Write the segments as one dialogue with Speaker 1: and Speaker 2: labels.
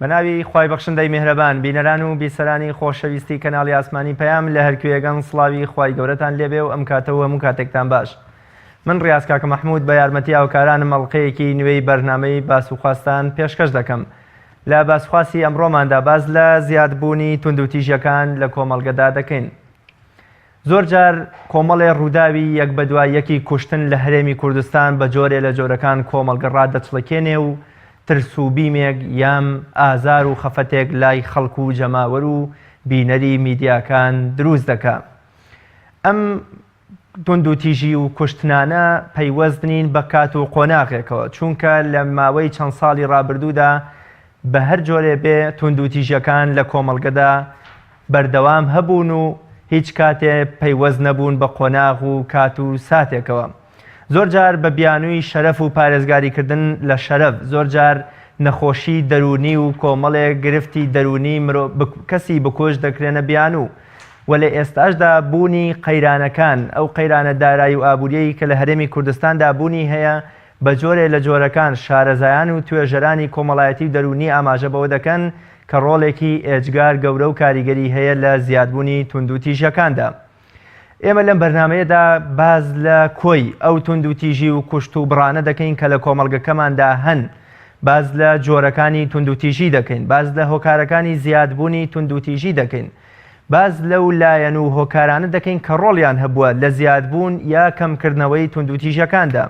Speaker 1: بە ناوی خوای بەخشندەی میهرەبان بینەران و بیسەرانی خۆشەویستی کەناڵی ئاسمانی پەیام لە هەرکوێیەگەن سڵاوی خوای گەورەتان لێبێ و ئەم کاتە و هەموو کاتێکتان باش من ڕیاز کاکە مەحمود بە یارمەتی هاوکارانم ئەڵقەیەکی نوێی بەرنامەی باس و خواستان پێشکەش دەکەم لە باسخواسی ئەمڕۆماندا باس لە زیادبوونی توندوتیژیەکان لە کۆمەڵگەدا دەکەین. زۆر جار کۆمەڵێ ڕووداوی یەک بەدوای یەکی کوشتن لە هەرێمی کوردستان بە جۆرێ لە جۆرەکان کۆمەڵگە ڕادەچڵەکێنێ و ترس و بیمێک یام ئازار و خەفەتێک لای خەڵک و جەماوەر و بینەری میدیاکان دروست دەکا. ئەم توندوتیژی و کوشتنانە پەیوەست نین بە کات و قۆناغێکەوە، چونکە لە ماوەی چەند ساڵی ڕابردوودا بە هەر جۆرێ بێ توندوتیژیەکان لە کۆمەڵگەدا بەردەوام هەبوون و هیچ کاتێ پەیوەست نەبوون بە قۆناغ و کات و ساتێکەوە. زۆر جار بە بیانووی شەرەف و پارێزگاریکردن لە شەرەف، زۆر جار نەخۆشی دەروونی و کۆمەڵێ گرفتی دەروونی مرۆ کەسی بکوژ دەکرێنە بیانوو و لە ئێستاشدا بوونی قەیرانەکان، ئەو قەیرانە دارایی و ئابوورییەی کە لە هەرێمی کوردستاندا بوونی هەیە بە جۆرێ لە جۆرەکان شارەزایان و توێژەرانی کۆمەڵایەتی و دەروونی ئاماژە بەوە دەکەن کە ڕۆڵێکی ئێجگار گەورە و کاریگەری هەیە لە زیادبوونی توندوتیژیەکاندا. ئێمە لەم بەرنامەیەدا باس لە کۆی ئەو توندوتیژی و کوشت و بڕانە دەکەین کە لە کۆمەڵگەکەماندا هەن، باس لە جۆرەکانی توندوتیژی دەکەین، باس لە هۆکارەکانی زیادبوونی توندوتیژی دەکەین، باس لەو لایەن و هۆکارانە دەکەین کە ڕۆڵیان هەبووە لە زیادبوون یا کەمکردنەوەی توندوتیژیەکاندا.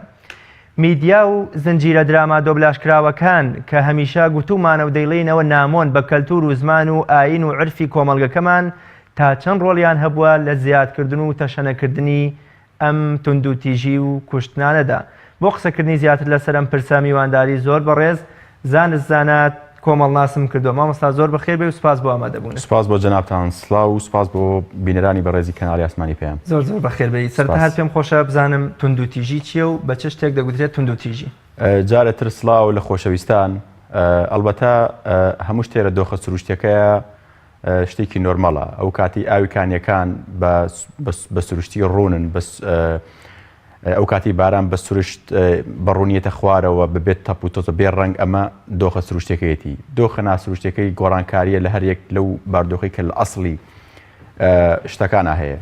Speaker 1: میدیا و زنجیرە دراما دۆبلاژکراوەکان کە هەمیشە گوتوومانە و دەیڵێینەوە نامۆن بە کەلتوور و زمان و ئایین و عورفی کۆمەڵگەکەمان تا چەند ڕۆڵیان هەبووە لە زیادکردن و تەشەنەکردنی ئەم توندوتیژی و کوشتنانەدا؟ بۆ قسەکردنی زیاتر لەسەر ئەم پرسە میوانداری زۆر بەڕێز زانست زانا کۆمەڵناسم کردووە. مامۆستا زۆر بەخێر بێی و سوپاس بۆ ئامادەبوونت.
Speaker 2: سوپاس بۆ جەنابتان. سڵاو و سوپاس بۆ بینەرانی بەڕێزی کەناڵی ئاسمانی پەیام.
Speaker 1: زۆر زۆر بەخێر بێی. سەرەتا هەر پێم خۆشە بزانم توندوتیژی چییە و بە چ شتێک دەگوترێت توندوتیژی؟
Speaker 2: جارێ تر سڵاو لە خۆشەویستان. ئەڵبەتە هەموو شتێ لە دۆخە سروشتیەکەیا شتێکی نۆرمەڵە. ئەو کاتەی ئاوی کانیەکان بە سروشتی ڕوونن، ئەو کاتی باران بە سروشت بە ڕوونیەتە خوارەوە بەبێت تەپ و تۆزە بێ ڕەنگ ئەمە دۆخە سروشتەکەیەتی دۆخە ناسروشتەکەی گۆڕانکاریە لە هەر یەک لەو باردۆخی کە لە ئەسڵی شتەکانە هەیە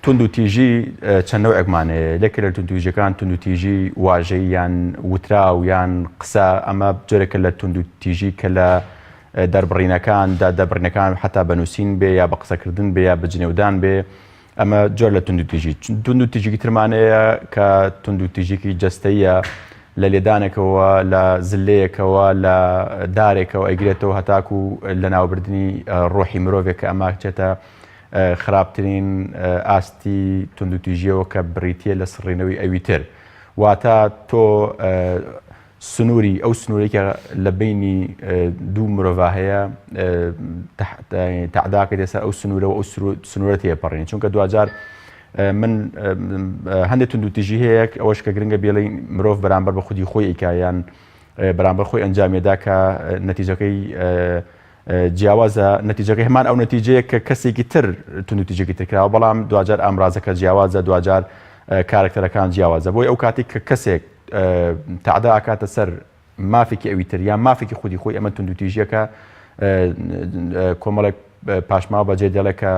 Speaker 2: توند و تیژی چەند نەوعێکمان هەیە لەکە لە توندوتیژەکان توندوتیژی واژەی یان وتراو یان قسە ئەمە جۆرێکە لە توندوتیژی کە لە دەربڕینەکان دا دەربڕینەکان حتا بە نووسین بێ یا بە قسەکردن بێ یا بە جنێودان بێ ئەمە جۆر لە توندوتیژی توندوتیژیکی ترمان هەیە کە توندوتیژیکی جەستەیە لە لێدانێکەوە لە زلەیەکەوە لە دارێکەوە ئەیگرێتەوە هەتاکو لە ناوبردنی ڕۆحی مرۆڤێک کە ئەمە چێتە خراپترین ئاستی توندوتیژیەوە کە بریتە لە سڕینەوەی ئەوی تر واتە تۆ سنووری، ئەو سنوورەی کە لە بەینی دوو مرۆڤا هەیە تەعداکەیتە سەر ئەو سنوورە و ئەو سنوورە تێپەڕین چونکە دواجار من هەندێک توندوتیژی هەیە ئەوەش کە گرنگە بێڵین مرۆڤ بەرامبەر بە خودی خۆی ئەیکا یان بەرامبەر خۆی ئەنجامێدا کە نەتیجەکەی جیاوازە نەتیجەکەی هەمان ئەو نەتیجەیە کە کەسێکی تر توندوتیژێکی تر کراوە بەڵام دواجار ئامرازەکە جیاوازە دواجار کارکتەرەکان جیاوازە بۆی ئەو کاتێک کە کەسێک تەعدا ئەکاتە سەر مافێکی ئەوی تر یان مافێکی خودی خۆی ئەمە توندوتیژیەکە کۆمەڵێک پاشماوە بەجێ دێڵێ کە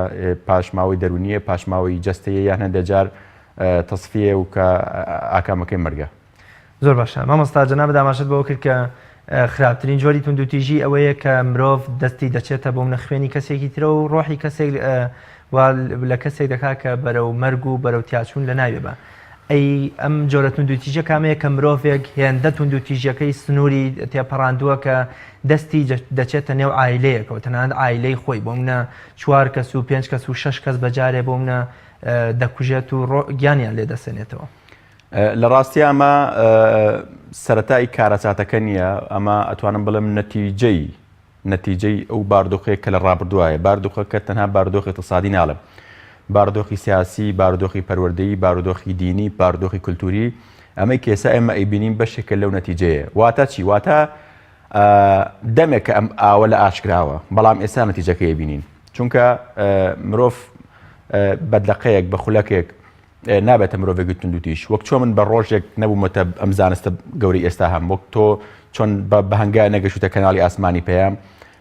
Speaker 2: پاشماوەی دەرونیە پاشماوەی جەستەیە یان هەندێک جار تەسفیە و کە ئاکامەکەی مەرگە.
Speaker 1: زۆر باشە مامۆستا جەنابت ئاماژەت بەوە کرد کە خراپترین جۆری توندوتیژی ئەوەیە کە مرۆڤ دەستی دەچێتە بۆ منە خوێنی کەسێکی ترە و ڕۆحی کەسێک و لە کەسێک دەکات کە بەرەو مەرگ و بەرەو تیاچوون لە ناوێ بە ئەی ئەم جۆرە توندوتیژە کامەیە کە مرۆڤێک هێندە توندوتیژیەکەی سنووری تێپەڕاندووە کە دەستی دەچێتە نێو عایلەیەکەوە تەنانەت عایلەی خۆی بۆ منە چوار کەس و پێنج کەس و شەش کەس بەجارێ بۆ منە دەکوژێت و گیانیان لێ دەسێنێتەوە.
Speaker 2: لە ڕاستی ئەمە سەتای کارەساتەکە نییە ئەمە ئەتوانم بڵێم نەتیجەی نەتیجەی ئەو باردۆخەیە کە لە ڕابردووایە، باردۆخەکە تەنها باردۆخی اقتصادی ناڵێم، باردۆخی سیاسی، باردۆخی پەروەردەیی، باردۆخی دینی، باردۆخی کولتوری، ئەمەی کە ئێستا ئێمە ئەیبینین بەشێکە لەو نەتیجەیە. واتە چی؟ واتە دەمێکە ئەم ئاوە لە ئاشکراوە، بەڵام ئێستا نەتیجەکەی ئەبینین. چونکە مرۆڤ بە دەقەیەک، بە خولەکێک نابێتە مرۆڤێکی توندوتیژ وەک چۆن من بە ڕۆژێک نەبوومەتە ئەم زانستە گەورەی ئێستا هەم وەک تۆ چۆن بە هەنگا نەگەشتە کەناڵی ئاسمانی پەیام.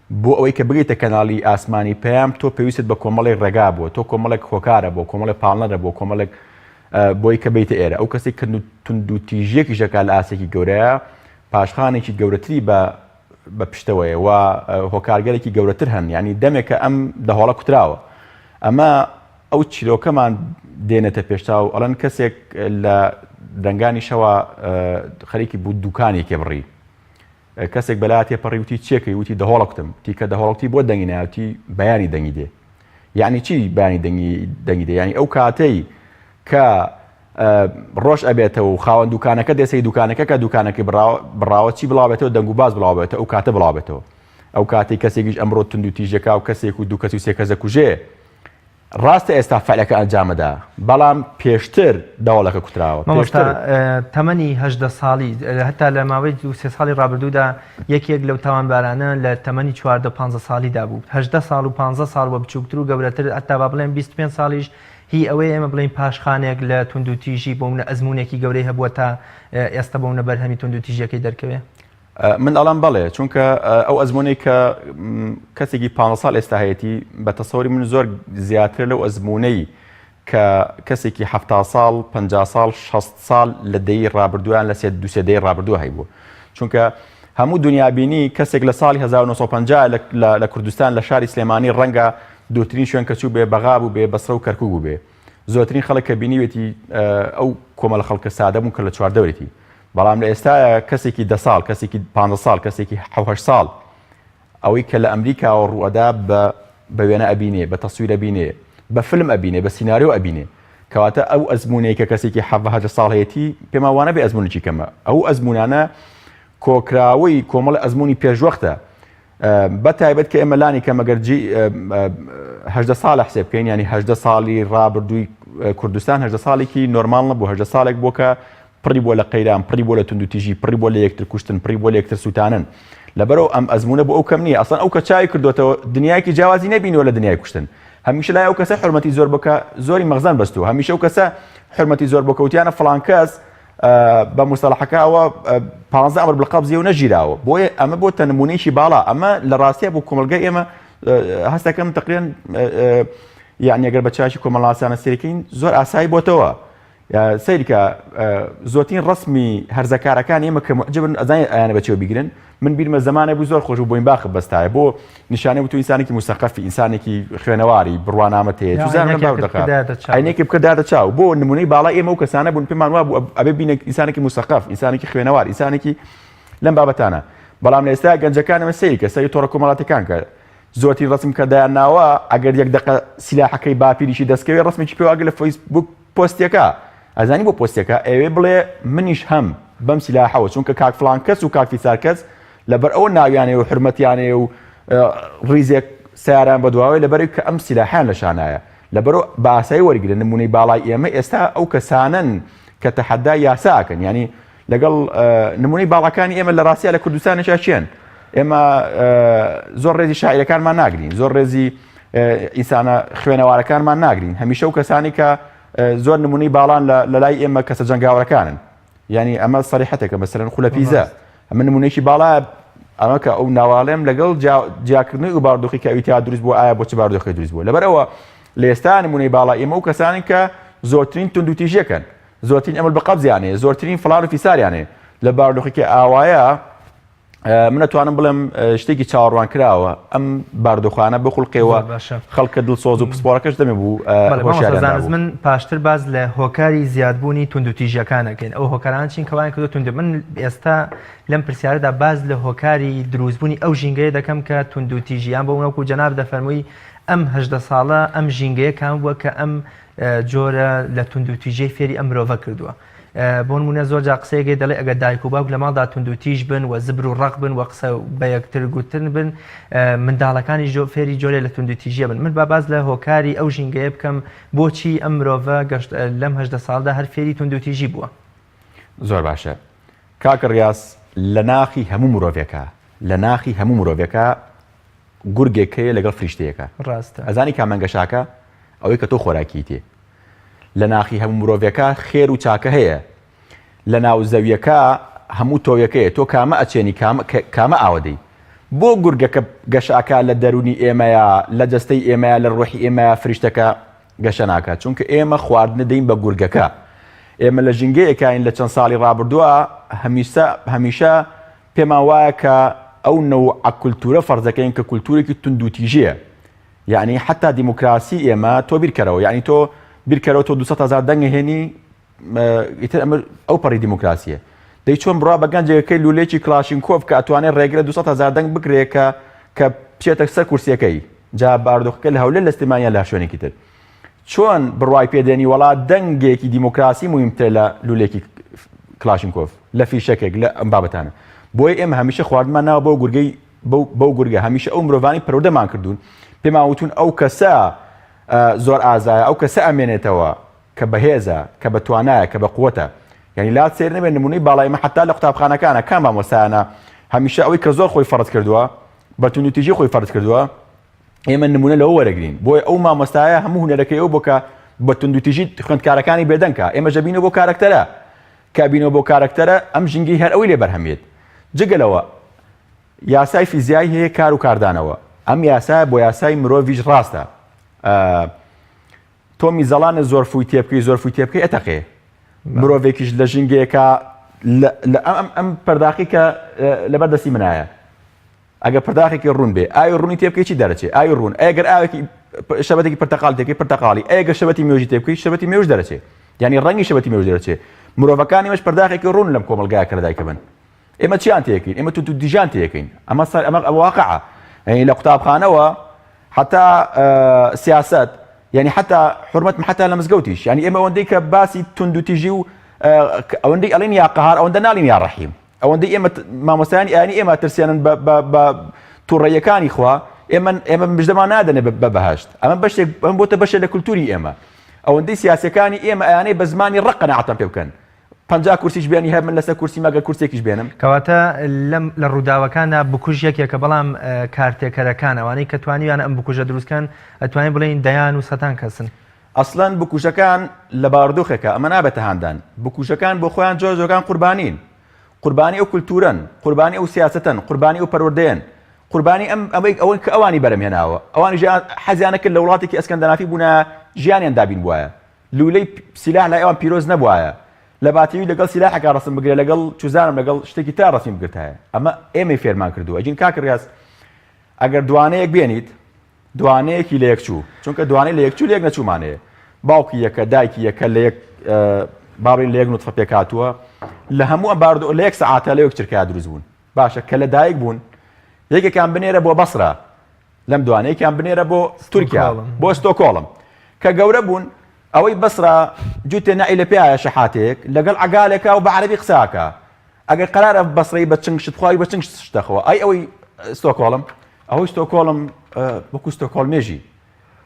Speaker 2: بۆ ئەوەی کە بگەیتە کەناڵی ئاسمانی پەیام تۆ پێویستت بە کۆمەڵێک ڕێگا بووە، تۆ کۆمەڵێک هۆکارە بۆ کۆمەڵێک پاڵنەرە بۆ کۆمەڵێک بۆی کە بیتە ئێرە. ئەو کەسێک کە توندوتیژیەکیش دەکات لە ئاستێکی گەورەیە پاشخانێکی گەورەتری بە بە پشتەوەیە و هۆکارگەلێکی گەورەتر هەن، یانی دەمێکە ئەم دەهۆڵە کوتراوە. ئەمە ئەو چیرۆکەمان دێنێتە پێشچاو، ئەڵێن کەسێک لە درەنگانی شەوا خەریکی بوو دوکانێکی بڕی. کەسێک بەلا تێپەڕی وتی چێکەی وتی دەهۆڵە کوتم تی کە دەهۆڵتی بۆ دەنگی ناوتی بەیانی دەنگی دێ یعنی چی بەیانی دەنگی دەنگی دێ یعنی ئەو کاتەی کە ڕۆژ ئەبێتەوە و خاوەن دوکانەکە دێسەی دوکانەکە کە دوکانەکەی بڕاوە چی بڵاوێتەوە دەنگ و باز بڵاوێتەوە ئەو کاتە بڵاوێتەوە ئەو کاتێک کەسێکیش ئەمڕۆ تونند و تیژەکە و کەسێک و دوو کەس و سێ کەس دەکوژێ ڕاستە ئێستا فعلەکە ئەنجامەدا بەڵام پێشتر دەوڵەکە کوتراوە.
Speaker 1: مامۆستا تەمەنی 18 ساڵی هەتا لە ماوەی دو سێ ساڵی ڕابردوودا یەکێک لەو تاوانبارانە لە تەمەنی 14 15 ساڵیدا بوو 18 ساڵ و 15 ساڵ وە بچووکتر و گەورەتر هەتا با بڵێن 25 ساڵیش هی ئەوەیە ئێمە بڵێین پاشخانێک لە توندوتیژی بۆ منە ئەزموونێکی گەورەی هەبووە تا ئێستا بۆ منە بەرهەمی توندوتیژیەکەی دەرکەوێ؟
Speaker 2: من ئەڵام بەڵێ چونکە ئەو ئەزمونەی کە کەسێکی پ ساڵ ئێستا هەیەی بە تەسەوری من زۆر زیاتر لەو ئەزمونەی کە کەسێکی ه ساڵ پ ساڵ 6 ساڵ لە دەی ڕابردویان لە سێ دوسێ دەی ڕابردووە هەیبوو چونکە هەموو دنیابینی کەسێک لە ساڵی 1950 لە کوردستان لە شاری سلێمانی ڕەنگە دوورترین شوێن کە چوو بێ بەغا بوو بێ بەسرە و کەرکوک بوو بێ زۆرترین خەڵک کە بینیوێتی ئەو کۆمەڵە خەڵکە سادە بوون کە لە چواردەورێتی بەڵام لە ئێستایا کەسێکی دە ساڵ کەسێکی پ ساڵ کەسێکی حه ساڵ ئەوەی کە لە ئەمریکاوە ڕوئەدا بە بە وێنە ئەبینێ بە تەسویر ئەبینێ بە فلم ئەبینێ بە سیناریۆ ئەبینێ کەواتە ئەو ئەزمونەی کە کەسێکی حەڤە ساڵ هەیەتی پێمان وانە بێ ئەزمونێکی کەمە ئەو ئەزمونانە کۆکراوەی کۆمەڵی ئەزمموی پێشوەختە بە تایبەت کە ئێمە لانی کەم ئەگەر جی 18 ساڵە حسێب بکەین ینی 18 ساڵی ڕابردووی کوردستان 18 ساڵێکی نۆرمال نەبوو 18 ساڵێک بوو کە پڕی بووە لە قەیران پڕی بووە لە توندوتیژی پڕی بووە لە یەکتر کوشتن پڕی بووە لە یەکتر سووتانن لەبەرەوە ئەم ئەزمونە بۆ ئەو کەم نییە ئەسڵەن ئەو کە چاوی کردوێتەوە دنیایەکی جیاوازی نەبینەوە لە دنیای کوشتن هەمیشە لای ئەو کەسە حرمەتی زۆر بکە زۆری مەغزان بەستووە هەمیشە ئەو کەسە حرمەتی زۆر بۆ کەوتیانە فڵان کەس بە موستەڵەحەکە ئەوە پانزە ئەمر بالقبض و نەگیراوە بۆیە ئەمە بۆتە نمونەیەکی باڵا ئەمە لە ڕاستیە بۆ کۆمەڵگای ئێمە هەستەکەم تقریبا یعنی ئەگەر بە چاوی کۆمەڵناسانە سەیرکەین زۆر ئاسایی بۆتەوە سەیرکە زۆرترین ڕسمی هەرزەکارەکان ئێمە کە معجبن ئەزانین ئەیانە بە چێوە بیگرن من بیرمە زەمانێک بوو زۆر خۆش بوو بۆینباخ بەستایە بۆ نیشانەی بوو تۆ ئینسانێکی موسەقەفی ئینسانێکی خوێنەواری بڕوانامەت هەیە چوزانم لەم باو دەقە عینێکی بکردایەتە چاو بۆ نمونەی باڵای ئێمە و کەسانە بوون پێمان وابوو ئەبێ بینە ئینسانێکی موسەقەف ئینسانێکی خوێنەوار ئینسانێکی لەم بابەتانە بەڵام لە ئێستا گەنجەکان ئەمە سەیرکە سەری تۆڕە کۆمەڵاتەکان کە زۆرترین ڕسم کە دایان ناوە ئەگەر یەک دقە سیلاحەکەی باپیریشی دەستکەوێ ڕسمێکی پێواگە لە فەیسبوک پۆستێکە ئەزانی بۆ پۆستێکە ئەوێ بڵێ منیش هەم بەم سیلاحەوە چونکە کاک فلان کەس و کاک فیسار کەس لەبەر ئەوە ناویانەیە و حرمەتیانەیە و ڕیزێک سیاران بەدواوەی لەبەرەوەی کە ئەم سیلاحیان لە شانایە لەبەرەوە بە ئاسایی وەرگرن نمونەی باڵای ئێمە ئێستا ئەو کەسانەن کە تەحەدای یاساکەن یعنی لەگەڵ نمونەی باڵاکانی ئێمە لە ڕاستیا لە کوردستانێکا چێن ئێمە زۆر ڕێزی شاعیرەکانمان ناگرین زۆر ڕێزی ئینسانە خوێنەوارەکانمان ناگرین هەمیشە و کەسانی کە زۆر نمونەی باڵان لە لای ئێمە کەسە جەنگاوەرەکانن یعنی ئەمە سەریحەتێکە مەسەرەن خولە پیزە ئەمە نمونەیەکی باڵا ئەمە کە ئەو ناواڵێم لەگەڵ جیاکردنەوەی ئەو باردۆخی کە ئەوی تیا دروست بوو ئایا بۆ چ باردۆخی دروست بوو لەبەرەوە لە ئێستا نمونەی باڵا ئێمە و کەسانی کە زۆرترین توندوتیژیەکەن زۆرترین ئەمر بە قەبزیان هەیە زۆرترین فڵان و فیساریان هەیە لە بارودۆخێکی ئاوایە من ئەتوانم بڵێم شتێکی چاوەڕوان کراوە ئەم باردۆخانە بخولقێوە خەڵکە دڵسۆز و پسپۆڕەکەش دەمێ بوو
Speaker 1: زانست من پاشتر باز لە هۆکاری زیادبوونی توندوتیژیەکانەکەین ئەو هۆکاران چین کەوایان کردو توند من ئێستا لەم پرسیارەدا باز لە هۆکاری دروستبوونی ئەو ژینگەیە دەکەم کە توندوتیژیان بۆ وەکو جەناب دەفەرمووی ئەم هەژدە ساڵە ئەم ژینگەیە کام بووە کە ئەم جۆرە لە توندوتیژیی فێری ئەم مرۆڤە کردووە. بۆ نموونە زۆر جار قسەیەک هەیە دەڵێ ئەگەر دایک و باوک لە ماڵدا توندوتیژ بن و زبر و ڕەق بن و قسە بە یەکتر گوتن بن منداڵەکانیش فێری جۆرێ لە توندوتیژیە بن. من با باس لە هۆکاری ئەو ژینگەیە بکەم بۆچی ئەم مرۆڤە گەشت لەم 18 ساڵدا هەر فێری توندوتیژی بووە.
Speaker 2: زۆر باشە کاک ڕیاز لە ناخی هەموو مرۆڤێکا لە ناخی هەموو مرۆڤێکا گورگێک هەیە لەگەڵ فریشتەیەکە.
Speaker 1: ڕاستە.
Speaker 2: ئەزانی کام مەنگەشاکە؟ ئەوەی کە تۆ خۆراکیی تێ. لە ناخی هەموو مرۆڤێکا خێر و چاکە هەیە. لە ناو زەویەکە هەموو تۆوێکەیە. تۆ کامە ئەچێنی کامە کامە ئاوەدەی. بۆ گورگەکە گەشە ئەکا لە دەروونی ئێمەیا، لە جەستەی ئێمەیا، لە ڕۆحی ئێمەیا فریشتەکە گەشە ناکات؟ چونکە ئێمە خواردنە دەین بە گورگەکە. ئێمە لە ژینگەیەکاین لە چەند ساڵی ڕابردووە هەمیسە هەمیشە پێمان وایە کە ئەو نەوعە کولتوورە فەرز دەکەین کە کولتوورێکی توندوتیژییە. یەعنی حەتا دیموکراسی ئێمە تۆ بیرکەرەوە یەعنی تۆ بیرکەرەوە تۆ 200 هەزار دەنگ هێنی ئیتر ئەمە ئەو پەڕی دیموکراسیە دەی چۆن بڕوا بە گەنجێکەکەی لولێکی کڵاشینکۆف کە ئەتوانێت ڕێگرە 200 هەزار دەنگ بکرێ کە کە بچێتە سەر کورسیەکەی جا باردۆخەکە لە هەولێر لە سلێمانیان لە شوێنێکی تر چۆن بڕوای پێدێنی وەڵا دەنگێکی دیموکراسی مهمترە لە لولێکی کلاشینکۆف لە فیشەکێک لە ئەم بابەتانە بۆیە ئێمە هەمیشە خواردمان ناوە بۆ گورگەی بەو گورگە هەمیشە ئەو مرۆڤانی پەروەردەمان کردوون پێمان وتون ئەو کەسە زۆر ئازایە ئەو کەسە ئەمێنێتەوە کە بەهێزە، کە بە توانایە، کە بە قوتە. یانی لات سەیر نەبێت نمونەی باڵای ئێمە حەتا لە قوتابخانەکانە کام مامۆستایانە هەمیشە ئەوەی کە زۆر خۆی فەرز کردووە بە توندوتیژی خۆی فەرز کردووە ئێمە نمونە لەوە وەرەگرین بۆیە ئەو مامۆستایە هەموو هونەرەکەی ئەو بۆ کە بە توندوتیژی خوێندکارەکانی بێدەنگ کا ئێمە ژەبینەوە بۆ کارەکتەرە کە بینەوە بۆ کارەکتەرە ئەم ژینگەی هەر ئەوەی لێ بەرهەمێت جگە لەوە یاسای فیزیایی هەیە کار و کاردانەوە ئەم یاسایە بۆ یاسای مرۆڤیش ڕاستە تۆ میزەڵانە زۆر فووی تێبکەی زۆر فووی تێبکەی ئەتەقێ مرۆڤێکیش لە ژینگەیەکە لە ئەم ئەم پەرداخی کە لەبەر دەستی منایە ئەگەر پەرداخێکی ڕوون بێ ئاوی ڕوونی تێبکەی چی دەرەچێ ئاوی ڕوون ئەگەر ئاوێکی شەبەتێکی پرتەقال تێکەی پرتەقاڵی ئەگەر شەبەتی مێوژی تێبکەی شەبەتی مێوژ دەرەچێ یعنی ڕەنگی شەبەتی مێوژ دەرەچێ مرۆڤەکانی مەش پەرداخێکی ڕوون لەم کۆمەڵگایە کە لەدایکە بن ئێمە چیان تێکەین ئێمە توند و دیژان تێکەین ئەمە سەر ئەمە واقعە یعنی لە قوتابخانەوە حتا سیاست یعنی حتا حرمەت حتا لە مزگەوتیش یعنی ئێمە ئەوەندەی کە باسی توند و تیژی و ئەوەندەی ئەڵێن یا قەهار ئەوەندە ناڵین یا ڕەحیم ئەوەندەی ئێمە مامۆستایانی ئاینی ئێمە ترسێنن بە تووڕەیەکانی خوا ئێمە ئێمە مژدەمان نادەنێ بە بەهشت ئەمە بەشێک ئەم بۆتە بەشێک لە کولتوری ئێمە ئەوەندەی سیاسەکانی ئێمە ئەیانەی بە زمانی ڕق قەناعەتان پێ بکەن 50 کورسیش بێنی هەر من لەسەر کورسی مەگەر کورسێکیش بێنم.
Speaker 1: کەواتە لەم لە ڕووداوەکاندا بکوژ یەکێکە بەڵام کارتێکەرەکان ئەوانەی کە توانیویانە ئەم بکوژە دروست کەن ئەتوانین بڵێین دەیان و سەتان کەسن.
Speaker 2: ئەسڵەن بکوژەکان لە بارودۆخێکا ئەمە نابێتە هاندان بکوژەکان بۆ خۆیان جۆر جۆرەکان قوربانین قوربانی ئەو کولتورەن قوربانی ئەو سیاسەتەن قوربانی ئەو پەروەردەیەن قوربانی ئەم ئەمەی ئەوەن کە ئەوانی بەرەم هێناوە ئەوانی حەزیانە کرد لە وڵاتێکی ئەسکەندەنافی بوونە ژیانیان دابین بوایە لولەی سیلاح لای ئەوان پیرۆز نەبوایە لە باتیوی لەگەڵ سیلاحەکە ڕەسم بگرێ لەگەڵ چوزانم لەگەڵ شتێکی ترا ڕەسمی بگرتایە ئەمە ئێمەی فێرمان کردووە ئەجین کاک ڕیاز ئەگەر دوانەیەک بێنیت دوانەیەکی لە یەکچوو چونکە دوانەی لە یەکچوو لە یەک نەچوومان هەیە باوکی یەکە دایکی یەکە لە یەک باڵین لە یەک نوتفە پێکهاتووە لە هەموو ئەم باردۆ لە یەک سەعاتە لە یەک چرکە دروست بوون باشە کە لە دایک بوون یەکێکان بنێرە بۆ بەسرە لەم دوانەیەکیان بنێرە بۆ تورکیا بۆ ستۆکۆڵم کە گەورە بوون ئەوەی بەسرا جووتێ نەعی لە پێیە شەحاتەیەک لەگەڵ عگالێکا و بە عەربی قساکە ئەگەر قەرارە بەسرەی بە چنگ شت خواوی بە چنگ شت دەخوا ئەی ئەوەی ستۆکۆڵم ئەوەی ستۆکۆڵم وەکو ستۆکۆڵمێژی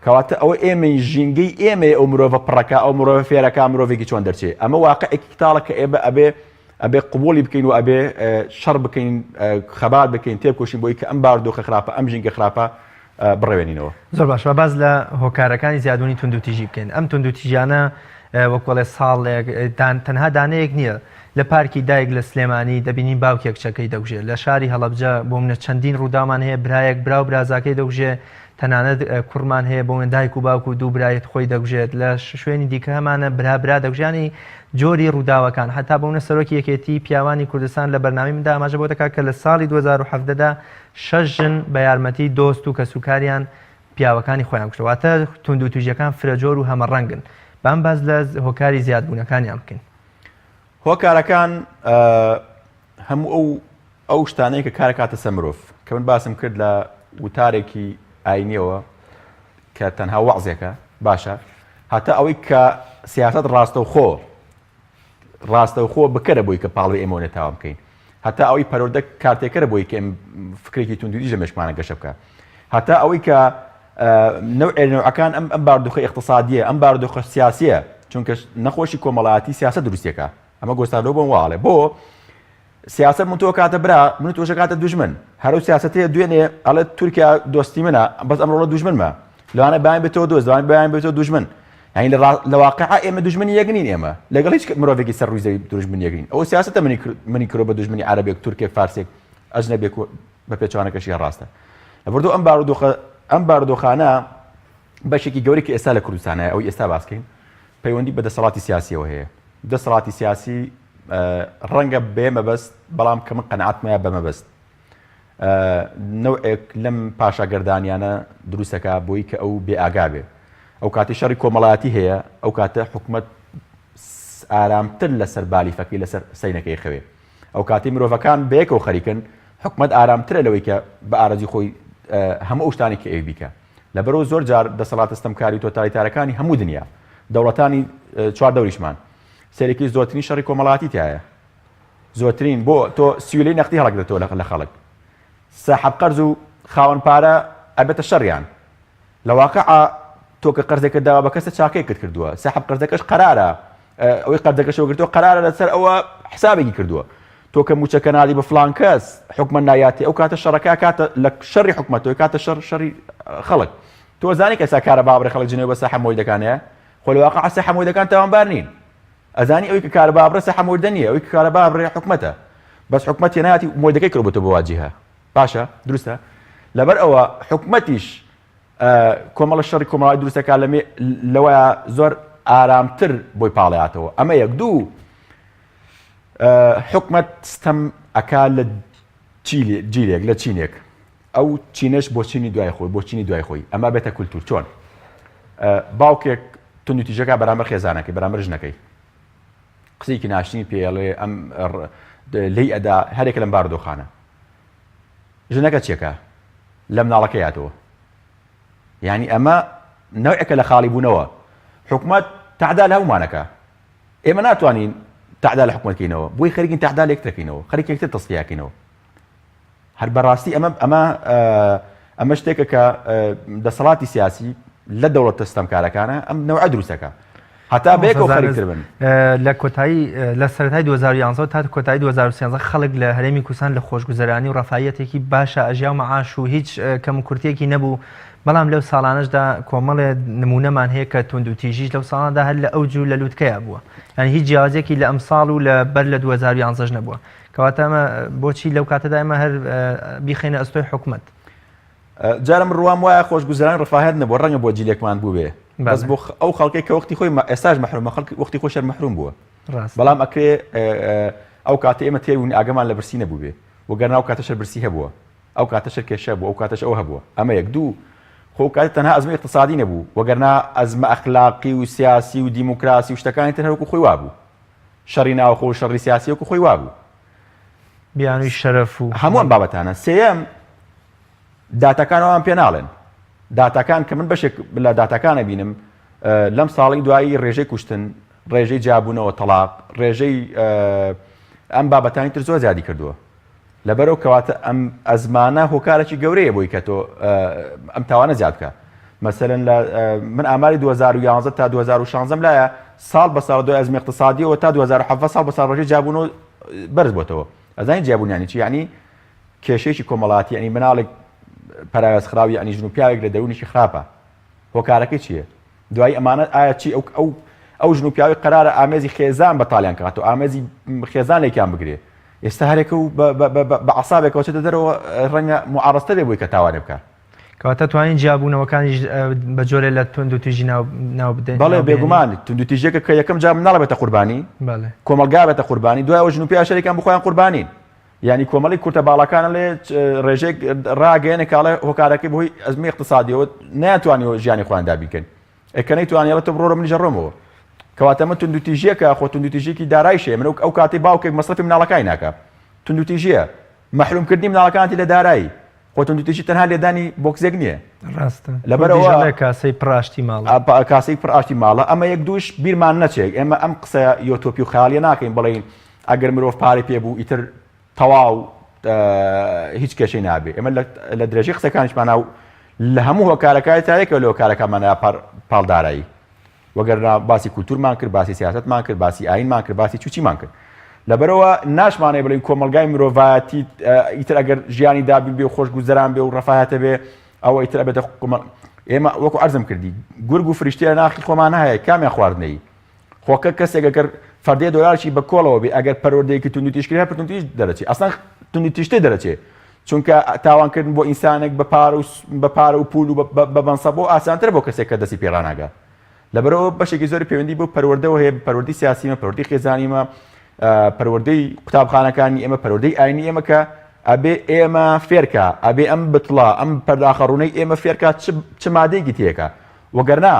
Speaker 2: کەواتە ئەوە ئێمەی ژینگەی ئێمەی ئەو مرۆڤە پڕەکە ئەو مرۆڤە فێرەکە مرۆڤێکی چۆن دەرچێ ئەمە واقعێکی تاڵە کە ئێمە ئەبێ ئەبێ قبوڵی بکەین و ئەبێ شەڕ بکەین خەبات بکەین تێبکۆشین بۆی کە ئەم باردۆخە خراپە ئەم ژینگە خراپە بڕەوێنینەوە.
Speaker 1: زۆر باشە با باس لە هۆکارەکانی زیادبوونی توندوتیژی بکەین ئەم توندوتیژیانە وەک وەڵێ ساڵێک دان تەنها دانەیەک نییە لە پارکی دایک لە سلێمانی دەبینین باوکێک کچەکەی دەکوژێ لە شاری هەڵەبجە بۆ منە چەندین ڕووداومان هەیە برایەک برا و برازاکەی دەکوژێ تەنانەت کوڕمان هەیە بۆ من دایک و باوک و دوو برایت خۆی دەکوژێت لە شوێنی دیکە هەمانە برا برا دەکوژانی جۆری ڕووداوەکان حتا بۆ منە سەرۆکی یەکێتی پیاوانی کوردستان لە بەرنامەی مندا ئاماژە بۆ دەکات کە لە ساڵی 2017 دا شەش ژن بە یارمەتی دۆست و کەسوکاریان پیاوەکانی خۆیان کوشتوە واتە توندوتیژیەکان فرەجۆر و هەمەڕەنگن بام باس لە هۆکاری زیادبوونەکانیان بکەین.
Speaker 2: هۆکارەکان هەموو ئەو ئەو شتانەی کە کارکاتە سەر مرۆڤ کە من باسم کرد لە وتارێکی ئاینیەوە کە تەنها وەعزێکە باشە هەتا ئەوەی کە سیاست ڕاستەوخۆ ڕاستەوخۆ بکەرە بۆی کە پاڵوی ئێمەوە نەتاوان بکەین هەتا ئەوەی پەروەردە کارتێکەرە بۆی کە فکرێکی توندوتیژ لە مێشکمانە گەشە بکە هەتا ئەوەی کە نەوعێ نەوعەکان ئەم ئەم باردوخە ئیقتسادیە ئەم باردوخە سیاسیە چونکە نەخۆشی کۆمەڵایەتی سیاسە دروستێکە ئەمە گۆستالۆ بۆم واڵێ بۆ سیاسەت من تۆ کاتە برا من تۆشە کاتە دوژمن هەرو سیاسەتەیە دوێنێ ئەڵێ تورکیا دۆستی منە بەس ئەمڕۆ دوژمنمە لەوانە بەیان بێتەوە دۆست لەوانە بەیان بێتەوە دوژمن یعنی لە واقع ئێمە دوژمنی یەک نین ئێمە لەگەڵ هیچ مرۆڤێکی سەر ڕووی زەوی دوژمن یەک نین ئەو سیاسەتە منی منی کرۆ بە دوژمنی عەرەبێک تورکێک فارسێک ئەجنەبێک و. بە پێچەوانەکەشی هەر ڕاستە. لەبەردەو ئەم بارودۆخە ئەم بارودۆخانە بەشێکی گەورەی کە ئێستا لە کوردستان هەیە ئەوەی ئێستا باس کەین پەیوەندی بە دەسەڵاتی سیاسیەوە هەیە. دەسەڵاتی سیاسی ڕەنگە بێ مەبەست بەڵام کە من قەناعەتم وایە بە مەبەست نەوعێک لەم پاشاگەردانیانە دروستەکە بۆی کە ئەو بێ ئاگا بێ. ئەو کاتی شەڕی کۆمەڵایەتی هەیە ئەو کاتە حکومەت ئارامتر لەسەر بالیفەکەی لەسەر سینەکەی خەوێ. ئەو کاتەی مرۆڤەکان بەیەکەوە خەریکن حکومەت ئارامترە لەوەی کە بە ئارەزوی خۆی هەموو ئەو شتانەی کە ئەوی بیکا. لەبەرئەوە زۆر جار دەسەڵاتە ستەمکاری و تۆتالیتارەکانی هەموو دنیا، دەوڵەتانی چواردەوریشمان، سەیرەکی زۆرترین شەڕی کۆمەڵایەتی تیایە. زۆرترین بۆ تۆ سیولەی نەقدی هەڵەگرێتەوە لە خەڵک. ساحەب قەرز و خاوەن پارە ئەبێتە شەڕیان. لە واقعا تۆ کە قەرزێکت داوە بە کەسە چاکەیەکت کردووە ساحب قەرزەکەش قەرارە ئەوەی قەرزەکەش وەگرتووە قەرارە لەسەر ئەوە حسابێکی کردووە تۆ کە موچەکە نادی بە فلان کەس حکومە نایاتی ئەو کاتە شەڕەکە کاتە لە شەڕی حکومەتەوە کاتە شەڕ شەڕی خەڵک تۆ زانی کە ئێستا کارەبا بڕێ خەڵک جنێو بە ساحە مۆیدەکانەیە خۆ لە واقع ساحە مۆیدەکان تاوانبار نین ئەزانی ئەوی کە کارەبا بڕێ ساحە مۆیدە نییە ئەوی کە کارەبا بڕێ حکومەتە بەس حکومەت هێناتی مۆیدەکەی کردووەتە بۆ واجهە باشە دروستە لەبەر ئەوە حکومەتیش کۆمەڵە شەڕی کۆمەڵای دروستەکە لەمێ لەوە زۆر ئارامتر بۆی پاڵیاتەوە ئەمە یەک دوو حکومەت ستەم ئەکا لە جیلێک لە چینێک ئەو چینەش بۆ چینی دوای خۆی بۆ چینی دوای خۆی ئەمە بێتە کولتور چۆن باوکێک توندوتیژەکە بەرامبەر خێزانەکەی بەرامبەر ژنەکەی قسەیەکی ناشرین پێڵێ ئەم لێی ئەدا هەرێکە لەم بارودۆخانە ژنەکە چێکە لە مناڵەکە یاتەوە یعنی ئەمە نەوعێکە لە خاڵی بوونەوە حکومت تەعدا لە هەمومانەکە ئێمە ناتوانین تەعدا لە حکومەت کەینەوە بۆی خەریکین تەعدا لە یەکترەکەینەوە خەریک یەکتر تەسفیاکەینەوە هەر بەڕاستی ئەمە ئەمە ئەمە شتێکە کە دەسەڵاتی سیاسی لە دەوڵەتە ستەمکارەکانە ئەم نەوعە دروستەکە هەتا بەیەکەوە خەریکتر بن.
Speaker 1: لە کۆتایی لە سەرەتای 2011 تا کۆتایی 2013 خەڵک لە هەرێمی کوردستان لە خۆشگوزەرانی و ڕەفاییەتێکی باشە ئەژیا و مەعاش و هیچ کەم و کورتیەکی نەبوو بەڵام لەو ساڵانەشدا کۆمەڵێ نمونەمان هەیە کە توندوتیژیش لەو ساڵاندا هەر لە ئەوج و لە لوتکەیا بووە یعنی هیچ جیاوازیەکی لە ئەمساڵ و لە بەر لە 2011 نەبووە کەواتە ئەمە بۆچی لەو کاتەدا ئێمە هەر بیخەینە ئەستۆی حکومەت؟
Speaker 2: جارم ڕوام وایە خۆشگوزەران ڕفاهەت نەبووە ڕەنگە بۆ جیلێکمان بووبێ بەس بۆ ئەو خەڵکێک کە وەختی خۆی ئێستاش مەحرومە خەڵک وەختی خۆی شەر مەحروم بووە بەڵام ئەکرێ ئەو کاتە ئێمە تێر بووین ئاگەمان لە برسی نەبووبێ وەگەرنا ئەو کاتە شەر برسی هەبووە ئەو کاتە شەر کێشە بوو ئەو کاتەش ئەو هەبووە ئەمە یەک دوو خۆ کاتە تەنها ئەزمە اقتصادی نەبوو وەگەرنا ئەزمە ئەخلاقی و سیاسی و دیموکراسی و شتەکانی تر هەروەکو خۆی وابوو شەڕی ناوخۆ و شەڕی سیاسی وەکو خۆی وابوو.
Speaker 1: بیانووی شەرەف و.
Speaker 2: هەموو ئەم بابەتانە. سێیەم، داتاکان ئەوان پێ ناڵێن. داتاکان کە من بەشێک لە داتاکان ئەبینم لەم ساڵی دوایی ڕێژەی کوشتن، ڕێژەی جیابوونەوە، تەڵاق، ڕێژەی ئەم بابەتانی تر زۆر زیادی کردووە. لەبەرئەو کەواتە ئەم ئەزمانە هۆکارێکی گەورەیە بۆی کە تۆ ئەم تاوانە زیاد بکە مەسەلەن لە من ئاماری 2011 تا 2016 لایە ساڵ بە ساڵ دوای ئەزمی اقتصادیەوە تا 2017 ساڵ بە ساڵ ڕێژەی جیابوونەوە بەرز بۆتەوە ئەزانی جیابوون یانی چی یعنی کێشەیەکی کۆمەڵاتی یعنی مناڵێک پەراوێز خراو یعنی ژن و پیاوێک لە دەروونێکی خراپە هۆکارەکەی چییە دوایی ئەمانە ئایا چی ئەو ئەو ئەو ژن و پیاوی قەرارە ئامێزی خێزان بەتاڵیان کات و ئامێزی خێزانێکیان بگرێ ئێستا هەرێکە و بە عسابێکەوە چێتە دەرەوە ڕەنگە معارەزتە بێ بۆی کە تاوانێ بکە.
Speaker 1: کەواتە توانین جیابوونەوەکانیش بە جۆرێ لە توندوتیژی ناو بدەین
Speaker 2: بەڵێ بێگومان توندوتیژیەکە کە یەکەم جار مناڵ بێتە قوربانی کۆمەڵگا بێتە قوربانی دوای ئەوە ژن و پیاو شەریکان بخۆیان قوربانین یعنی کۆمەڵی کورتە باڵاکانە لێ ڕێژەیەک ڕاگەیەنێ کاڵێ هۆکارەکەی بەهۆی ئەزمی اقتصادیەوە نەیانتوانیەوە ژیانی خۆیان دابینکەن ئێ کە نەیتوانی ئەڵێ تۆ بڕۆرە منیش ئەڕۆمەوە کەواتە من توندوتیژیەکە خۆ توندوتیژیەکی دارایشەیە من ئەو کاتەی باوکێک مەسرەفی مناڵەکانی ناکا توندوتیژیە مەحرومکردنی مناڵەکانتی لە دارایی خۆ توندوتیژی تەنها لێدانی بۆکسێک نییە
Speaker 1: ڕاستە لەبەرئەوە کاسەی پڕ ئاشتی ماڵە
Speaker 2: کاسەی پڕ ئاشتی ماڵە ئەمە یەک دووش بیرمان نەچێت ئێمە ئەم قسە یۆتۆپی و خەیاڵیە ناکەین بڵێین ئەگەر مرۆڤ پارەی پێ بوو ئیتر تەواو هیچ کێشەی نابێ ئێمە لە درێژەی قسەکانیشمانە و لە هەموو هۆکارەکانی تا یەکە لە هۆکارەکانمانە پاڵدارایی وەگەرنا باسی کولتورمان کرد باسی سیاستمان کرد باسی ئاینمان کرد باسی چوچیمان کرد لەبەرەوە ناشمانەیە بڵین کۆمەلگای مرۆڤایەتی ئیتر ئەگەر ژیانی دابین بێ و خۆش گوزەران بێ و ڕەفاهەتە بێ ئەوە ئیتر ئەبێتە ئێمە وەکو عەرزم کردی گورگ و فریشتە لە ناخی خۆمان هەیە کامیان خواردنەی خۆ کە کەسێک ئەگەر فەردەیە دۆلارێکی بە کۆڵەوە بێ ئەگەر پەروەردەیەکی توندوتیژ کرد هەر توندوتیژ دەرەچێ ئەسڵەن توندوتیژتر دەرەچێ. چونکە تاوانکردن بۆ ئینسانێک بە پارە و بە پارە و پول و بە مەنسەب بۆ ئاسانترە بۆ کەسێک کە دەستی پێ ڕاناگا. لەبەرئەوە بەشێکی زۆری پەیوەندی بۆ پەروەردەوە هەیە، پەروەردەی سیاسیمە، پەروەردەی خێزانیمە، پەروەردەی قوتابخانەکانی ئێمە، پەروەردەی ئاینی ئێمە کە ئەبێ ئێمە فێرکا، ئەبێ ئەم بتڵە، ئەم پەرداخە ڕوونەی ئێمە فێرکا چ مادەیەکی تێکە. وەگەرنا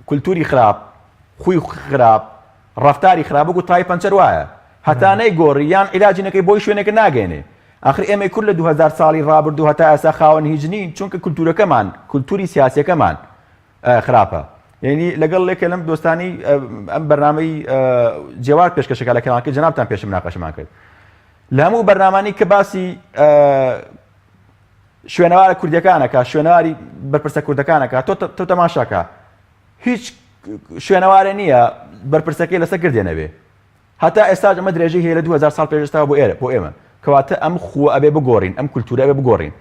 Speaker 2: کولتوری خراپ، خوی خراپ، ڕەفتاری خراپ وەکو تای پەنچەر وایە. هەتا نەیگۆڕی یان عیلاجی نەکەی بۆی شوێنێکت ناگەیەنێ. ئاخر ئێمەی کورد لە 2000 ساڵی ڕابردوو هەتا ئێستا خاوەن هیچ نین چونکە کولتورەکەمان، کولتوری سیاسیەکەمان خراپە. یعنی لەگەڵ لێکە لەم دۆستانی ئەم بەرنامەی جێوار پێشکەشەکە لە کەناڵەکەی جەنابتان پێشم مناقەشەمان کرد. لە هەموو بەرنامانی کە باسی شوێنەوارە کوردیەکانەکە شوێنەواری بەرپرسە کوردەکانەکە تۆ تۆ تەماشاکە هیچ شوێنەوارە نییە بەرپرسەکەی لەسەر گردێ نەبێ هەتا ئێستاش ئەمە درێژەی هەیە لە 2000 ساڵ پێش ئێستاوە بۆ ئێرە بۆ ئێمە کەواتە ئەم خووە ئەبێ بگۆڕین ئەم کولتورە ئەبێ بگۆڕین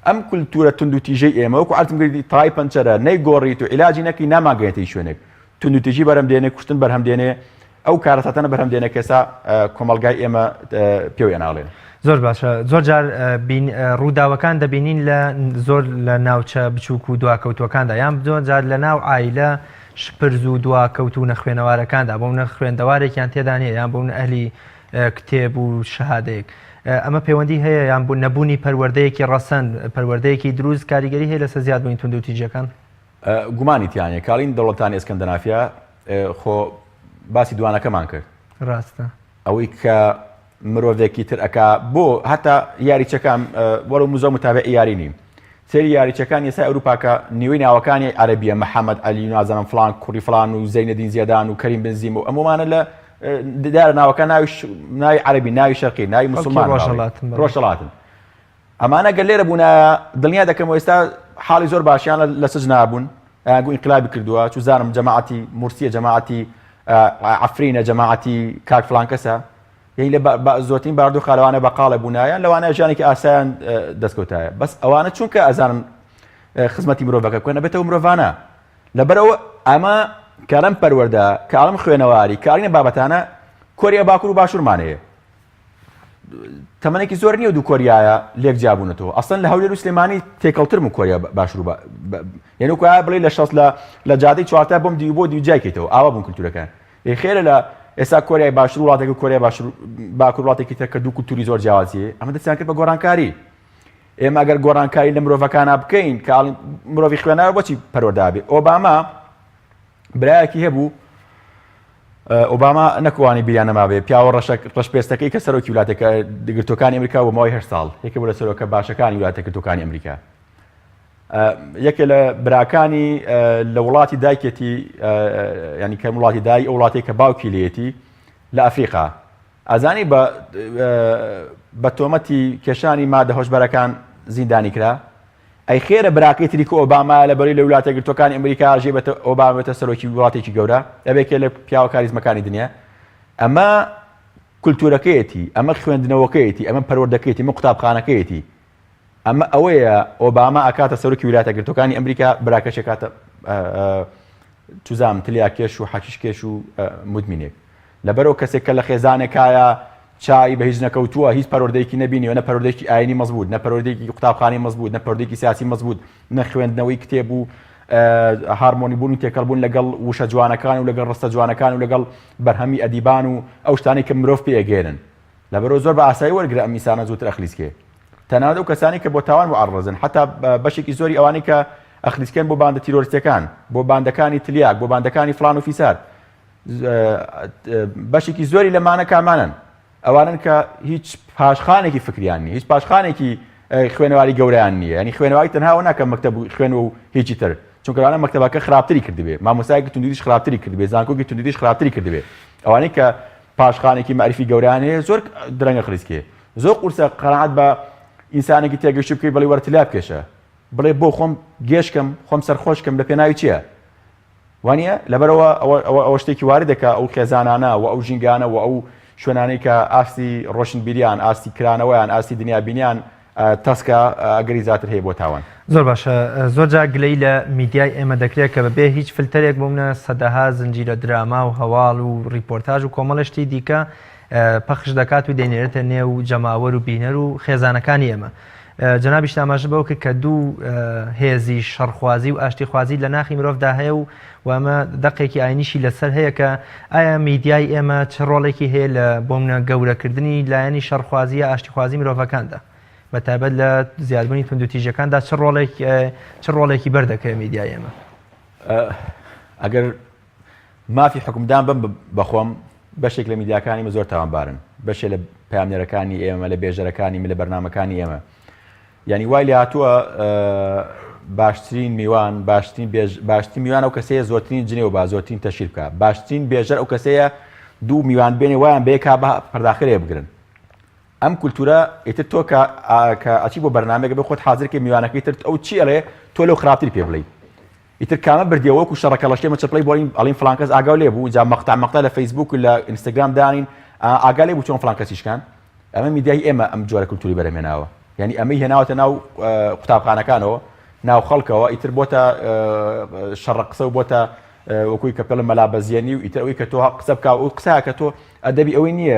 Speaker 2: ئەم کولتورە توندوتیژەی ئێمە وەکو عەرزم کردی تای پەنچەرە نەیگۆڕیت و عیلاجی نەکەی نامانگەیەتە هیچ شوێنێک توندوتیژی بەرهەم دێنێ کوشتن بەرهەم دێنێ ئەو کارەساتانە بەرهەم دێنێ کە ئێستا کۆمەڵگای ئێمە پێوەی ئەناڵێن.
Speaker 1: زۆر باشە زۆر جار ڕووداوەکان دەبینین لە زۆر لە ناوچە بچووک و دواکەوتوەکاندا یان زۆر جار لە ناو عایلە شپرز و دواکەوت و نەخوێنەوارەکاندا بۆ نە خوێندەوارێکیان تێدا نییە یان بۆ ئەهلی کتێب و شەهادەیەک ئەمە پەیوەندی هەیە یان بوو نەبوونی پەروەردەیەکی ڕەسەن پەروەردەیەکی دروست کاریگەری هەیە لەسەر زیادبوونی توندوتیژیەکان؟
Speaker 2: گومانی تیا نیە کاڵین دەوڵەتانی ئەسکەندەنافیا خۆ باسی دوانەکەمان کرد
Speaker 1: ڕاستە
Speaker 2: ئەوەی کە مرۆڤێکی تر ئەک بۆ هەتا یاریچەکان وەرە مزە متابع یاری نیم سەری یاریچەکان یسا ئەوروپاکە نیوەی ناوەکانی عەربیە محەممەد عەلی نازانم فلان کوڕی فلان و زەینەدین زیدان و کەریم بنزیم و ئەمەمانە لە دارە ناوەکە ناوی ناوی عەربی ناوی شەرقی ناوی مسلمان ڕۆژهەڵاتن ئەمانە گەر لێرە بوونایە دڵنیا دەکەمەوە ئێستا حاڵی زۆر باشیان لە سجنا بوون ئەیانگو ئینقلابی کردووە چوزانم جەماعەتی مورسیە جەماعەتی عەفرینە جەماعەتی کاک فلان کەسە یعنی لە زۆرترین باردۆخا لەوانە بەقاڵە بوونایە لەوانەیە ژیانێکی ئاسایان دەستکەوتایە بەس ئەوانە چونکە ئەزانن خزمەتی مرۆڤەکە بکەن ئەبێتەوە مرۆڤانە لەبەرئەوە ئەمە کارم پەروەردە کارم خوێنەواری کارینە بابەتانە کۆریا باکوور و باشوورمان هەیە تەمەنێکی زۆر نییە دوو کۆریایە لێک جیابوونەتەوە ئەسڵەن لە هەولێر و سلێمانی تێکەڵترم و کۆریا باشور و یعنی وەکو بڵێ لە شەست لە لە جادەی چوارتا بۆم دیو بۆ دیو جیای کەیتەوە ئاوا بوون کولتورەکان ئێ خێرە لە ئێستا کۆریای باشور وڵاتێک و کۆریای باشور باکور وڵاتێکی تر کە دوو کولتوری زۆر جیاوازی ئەمە دەستیان کرد بە گۆڕانکاری ئێمە ئەگەر گۆڕانکاری لە مرۆڤەکانە بکەین کە مرۆڤی خوێنەوە بۆچی پەروەردە بێ ئۆباما برایەکی هەبوو ئۆباما نەکوانی بیریان نەمابێ پیاوە ڕەشەک ڕەشپێستەکەی کە سەرۆکی وڵاتێکە گرتوەکانی ئەمریکا بۆ ماوەی هەشت ساڵ یەکێ بوو لە سەرۆکە باشەکانی وڵاتە گرتوەکانی ئەمریکا یەکێ لە براکانی لە وڵاتی دایکێتی ینی کە وڵاتی دای ئەو وڵاتێک کە باوکی لێتی لە ئەفریقا ئازانی بە بە تۆمەتی کێشانی مادە هۆشبەرەکان زیندانی کرا ئەی خێرە براکەی تری کە ئۆبامایە لە بەری لە ولاتە یەکگرتوەکانی ئەمریکا ئەژێ بێتە ئۆباما بێتە سەرۆکی وڵاتێکی گەورە ئەبێ کێ لە پیاوە کاریزمەکانی دنیا ئەمە کولتورەکەیەتی ئەمە خوێندنەوەکەیەتی ئەمە پەروەردەکەیەتی ئەمە قوتابخانەکەیەتی ئەمە ئەوەیە ئۆباما ئەکاتە سەرۆکی ولاتە یەکگرتوەکانی ئەمریکا براکەشی ئەکاتە چوزام تلیاکێش و حەشیشکێش و مدمینێک لەبەرئەوە کەسێک کە لە خێزانێکایە چاوی بە هیچ نەکەوتووە، هیچ پەروەردەیەکی نەبینیوە، نە پەروەردەیەکی ئایینی مەزبووت، نە پەروەردەیەکی قوتابخانەی مەزبووت، نە پەروەردەیەکی سیاسی مەزبووت، نە خوێندنەوەی کتێب و هارمۆنی بوون و تێکەڵ بوون لەگەڵ وشە جوانەکان و لەگەڵ ڕستە جوانەکان و لەگەڵ بەرهەمی ئەدیبان و ئەو شتانەی کە مرۆڤ پێ ئەگەیەنن. لەبەرئەوە زۆر بە ئاسایی وەرگرە ئەم ئینسانە زووتر ئەخلیسکێ. تەنانەت ئەو کەسانەی کە بۆ تاوان موعەڕەزن، حەتا بەشێکی زۆری ئەوانەی کە ئەخلیسکێن بۆ باندە تیرۆریستیەکان، بۆ باندەکانی تلیاک، بۆ باندەکانی فڵان و فیسار، بەشێکی زۆری لەمانە کامانەن ئەوانن کە هیچ پاشخانێکی فکریان نیە هیچ پاشخانێکی خوێنەواری گەوریان نییە ینی خوێنەواری تەنها ناکە مەکتب خوێن و هیچی تر چونکە لەوانە مەکتەبەکە خراپتری کردبێ مامۆستایەکی توندیش خراپتری کردبێ زانکۆکی توندیش خراپتری کردبێ ئەوانەی کە پاشخانێکی مەعریفی گەوریان هەیە زۆر درەنگە خلیسکێ زۆر قورسە قەناعەت بە ئینسانێکی تێگەشتوو بکەی بڵێ وەرە تلیا بکێشە بڵێ بۆ خۆم گێشکەم خۆم سەرخۆشکەم لە پێناوی چییە وانیە؟ لەبەرئەوە ئەوە ئەوە ئەوە شتێکی واردە کە ئەو خێزانانە و ئەو ژینگانە و ئەو شوێنانەی کە ئاستی ڕۆشنبیریان، ئاستی کرانەوەیان، ئاستی دنیابینیان تەسکە، ئەگەری زیاتر هەیە بۆ تاوان.
Speaker 1: زۆر باشە زۆر جار گلەیی لە میدیای ئێمە دەکرێت کە بەبێ هیچ فلتەرێک بۆ منە سەدەها زنجیرە دراما و هەواڵ و ڕیپۆرتاژ و کۆمەڵێ شتی دیکە. پەخش دەکات و دەینێرێتە نێو جەماوەر و بینەر و خێزانەکانی ئێمە. جەنابیشت ئاماژە بەوە کرد کە دوو هێزی شەڕخوازی و ئاشتیخوازی لە ناخی مرۆڤدا هەیە و و ئەمە دەقێکی ئاینیشی لەسەر هەیە کە ئایا میدیای ئێمە چ ڕۆڵێکی هەیە لە بۆمنە گەورەکردنی لایەنی شەڕخوازی یا ئاشتیخوازی مرۆڤەکاندا بە تایبەت لە زیادبوونی توندوتیژەکاندا چ ڕۆڵێک چ ڕۆڵێکی بەردەکەوێت میدیای ئێمە؟
Speaker 2: ئەگەر مافی حوکمدان بەم بەخۆم بەشێک لە میدیاکانی مە زۆر تاوانبارن بەشێ لە پامنێرەکانی ئێمە لە بێژەرەکانی من لە بەرنمەکانی ئێمە یعنی وای لێ هاتووە باشترین میوان باشترین بێژ باشترین میوان ئەو کەسەیە زۆرترین جنێو با زۆرترین تەشیر بکە باشترین بێژەر ئەو کەسەیە دوو میوان بێنێ وایان بەیەکا بە پەرداخرێ بگرن ئەم کولتورە ئیتر تۆ کە کە ئەچی بۆ بەرنامەیەک بێ خۆت حازر کەی میوانەکەی تر ئەو چی ئەڵێ تۆ لەو خراپتری پێ بڵێی ئیتر کامە بردیەوە وەکو شەڕە کەڵەشێ مە چەپڵەی بۆ ئەڵین فڵان کەس ئاگاو لێ بوو جا مەقتع مەقتع لە فەیسبوک و لە ئینستاگرام دانین ئاگا لێ بوو چۆن فڵان کەسی شکان ئەمە میدیای ئێمە ئەم جۆرە کولتوری بەرهەمهێناوە یعنی ئەمەی هێناوەتە ناو قوتابخانەکانەوە ناو خەڵکەوە ئیتر بۆتە شەڕە قسە و بۆتە وەکوی کە پێڵم مەلا بەزیێنی و ئیتر ئەوەی کە تۆ قسە بکە و قسە کە تۆ ئەدەبی ئەوەی نییە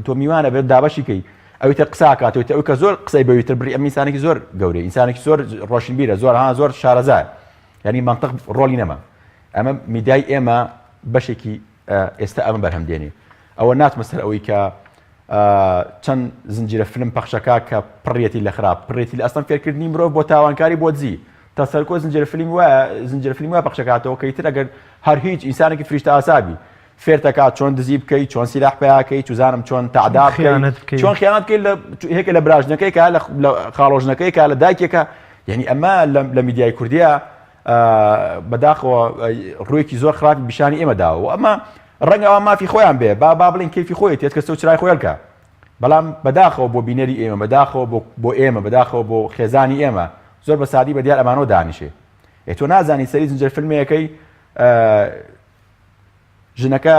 Speaker 2: تۆ میوانە بێت دابەشی کەی ئەوی تر قسە کاتەوە ئەو کە زۆر قسەی بەوی تر بری ئەم ئینسانێکی زۆر گەورەی ئینسانێکی زۆر ڕۆشنبیرە زۆر ها زۆر شارەزایە یعنی منطق ڕۆڵی نەما ئەمە میدیای ئێمە بەشێکی ئێستا ئەمە بەرهەم دێنێ ئەوە ناچمە سەر ئەوەی کە چەند زنجیرە فلم پەخشەکە کە پڕیەتی لە خراپ پڕێتی لە ئەستان فێرکردنی مرۆڤ بۆ تاوانکاری بۆ دزی تا سەرکۆ زنجیرە فیلم وایە زنجیرە فیلم وایە پەخشەکاتەوە کە ئیتر ئەگەر هەر هیچ ئینسانێکی فریشتە ئاسابی فێرتەکات چۆن دزی بکەی چۆن سیلاح پیاکەی چزانم چۆن تەعدا
Speaker 1: خیانەت بکەی
Speaker 2: چۆن خیانەت بکەی لە هێکە لە براژنەکەی کە لە خاڵۆژنەکەی کە لە دایکێکە یعنی ئەمە لە میدیای کوردیە بەداخەوە ڕوویەکی زۆر خراپی پیشانی ئێمە داوە و ئەمە ڕەنگە ئەوە مافی خۆیان بێ با با بڵین کەیفی خۆی تێت کەسە و چرای خۆیەکە بەڵام بەداخەوە بۆ بینەری ئێمە بەداخەوە بۆ ئێمە بەداخەوە بۆ خێزانی ئێمە زۆر بە سادی بە دیار ئەمانەوە دانیشێ ئێ تۆ نازانی سەری زنجێر فیلمەکەی ژنەکە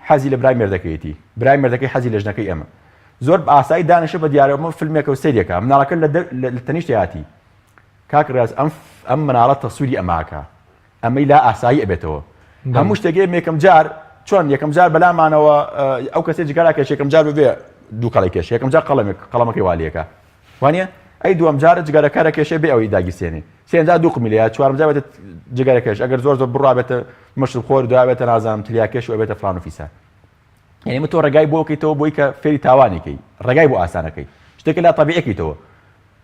Speaker 2: حەزی لە برای مێردەکەیەتی برای مێردەکەی حەزی لە ژنەکەی ئێمە زۆر بە ئاسایی دانیشە بە دیارەوە فیلمێکە و سەیرێکە مناڵەکە لە تەنیشتیاتی کاک ڕیاز ئەم ئەم مناڵە تەسویری ئەماکە ئەمەی لا ئاسایی ئەبێتەوە هەموو شتێک ئێمە یەکەم جار چۆن یەکەم جار بەلامانەوە ئەو کەسێ جگەرا کێش یەکەم جار ببێ دوو کەڵی کێش یەکەم جار قەڵەمێک قەڵەمەکەی والیەکە وانە ئەی دووەم جار جگەرەکە کێشێ بێ ئەوەی داگیرسێنێ سێم جار دوو قمیلەیە چوارم جار بێتە جگەرە کێش ئەگەر زۆر زۆر بڕوا بێتە مەشروب خۆر دوا بێتە نازانم تلیاکێش و ئەبێتە فلان و فیسار یعنی من تۆ ڕێگای بۆ کەیتەوە بۆی کە فێری تاوانێکەی ڕێگای بۆ ئاسانەکەی شتێکە لا طبیعەکەیتەوە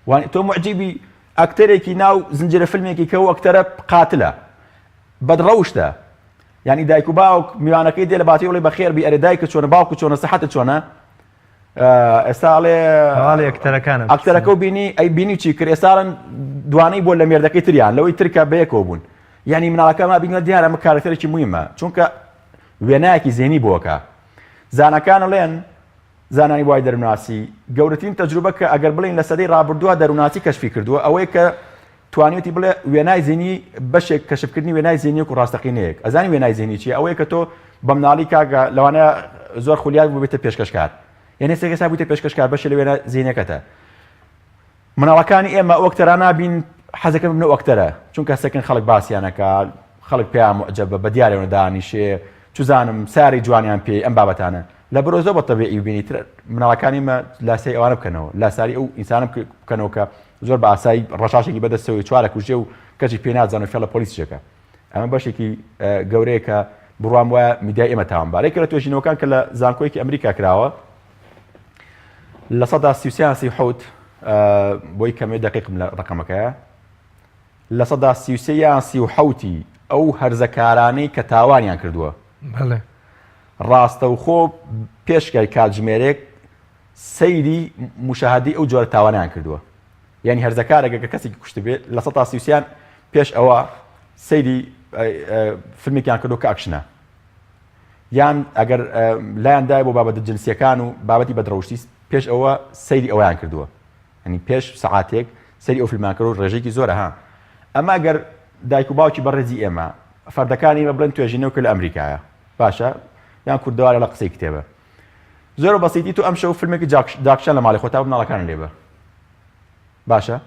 Speaker 2: وان تۆ معجیبی ئەکتەرێکی ناو زنجیرە فیلمێکی کە ئەو ئەکتەرە قاتلە بەدڕەوشتە یعنی دایک و باوک میوانەکەی دێ لە باتی وڵی بەخێر بی ئەرێ دایکە چۆنە باوکو چۆنە سەحەتە چۆنە ئێستا ئەڵێ
Speaker 1: هەواڵی ئەکتەرەکانە
Speaker 2: ئەکتەرەکە و بینی ئەی بینی چی کرد ئێستاڵن دوانەی بۆ لە مێردەکەی تریان لەوەی ترکە بەیەکەوە بوون یعنی مناڵەکە ما بینە دیارە ئەمە کارەکتەرێکی مویمە چونکە وێنایەکی زێنی بۆکە زانەکان ئەڵێن زانانی بواری دەروونناسی گەورەترین تەجروبە کە ئەگەر بڵێین لە سەدەی ڕابردووە دەروونناسی کەشفی کردووە ئەوەیە کە توانیوتی بڵێ وێنای زینی بەشێک کەشفکردنی وێنای زینیەک و ڕاستەقینەیەک ئەزانی وێنای زینی چیە ئەوەیە کە تۆ بە مناڵی کاکە لەوانەیە زۆر خولیات بووبێتە پێشکەشکار یعنی سێ کەسا بوویتە پێشکەشکار بەشێ لە وێنە زینەکەتە مناڵەکانی ئێمە ئەو ئەکتەرا نابین حەزەکەن ببنە ئەو ئەکتەرە چونکە سەکن خەڵک باسیانەکە خەڵک پێیان معجەبە بە دیارەوە دانیشێ چزانم ساری جوانیان پێی ئەم بابەتانە لە برۆ زۆر بە تەبیعی بینی تر مناڵەکانی مە لاسای ئەوانە بکەنەوە لاساری ئەو ئینسانە بکەنەوە کە زۆر بە ئاسایی ڕەشاشێکی بەدەستەوەی چوارە کوژێ و کەچی پێ نازانە فێڵە پۆلیس شێکە ئەمە بەشێکی گەورەیە کە بڕوام وایە میدیای ئێمە تاوانبارە کە لە توێژینەوەکان کە لە زانکۆیەکی ئەمریکا کراوە 33% یان 37 بۆی کەمێ دقیقم لە ڕقەمەکەیە 33% یان 37 ئەو هەرزەکارانەی کە تاوانیان کردووە
Speaker 1: بەڵێ
Speaker 2: ڕاستەوخۆ پێشکای کاتژمێرێک سەیری مشاهدەی ئەو جۆرە تاوانیان کردووە یعنی هەرزەکارێک کە کەسێکی کوشتبێت 33% پێش ئەوە سەیری فیلمێکیان کردو کە ئەکشنە یان ئەگەر لایان دای بۆ بابەتە جنسیەکان و بابەتی بەدڕەوشتی پێش ئەوە سەیری ئەویان کردووە ئەنی پێش سەعاتێک سەیری ئەو فیلمان کرد و ڕێژێکی زۆرە ها ئەمە ئەگەر دایک و باوکی بەڕێزی ئێمە فەردەکانی ئێمە بڵێن توێژینەوە کە لە ئەمریکایە باشە یان کوردەوارە لە قسەی کتێبە زۆر بەسیتی تو ئەمشەو فیلمێکی جاکشان لە ماڵی خۆتا مناڵەکان لێبە باشە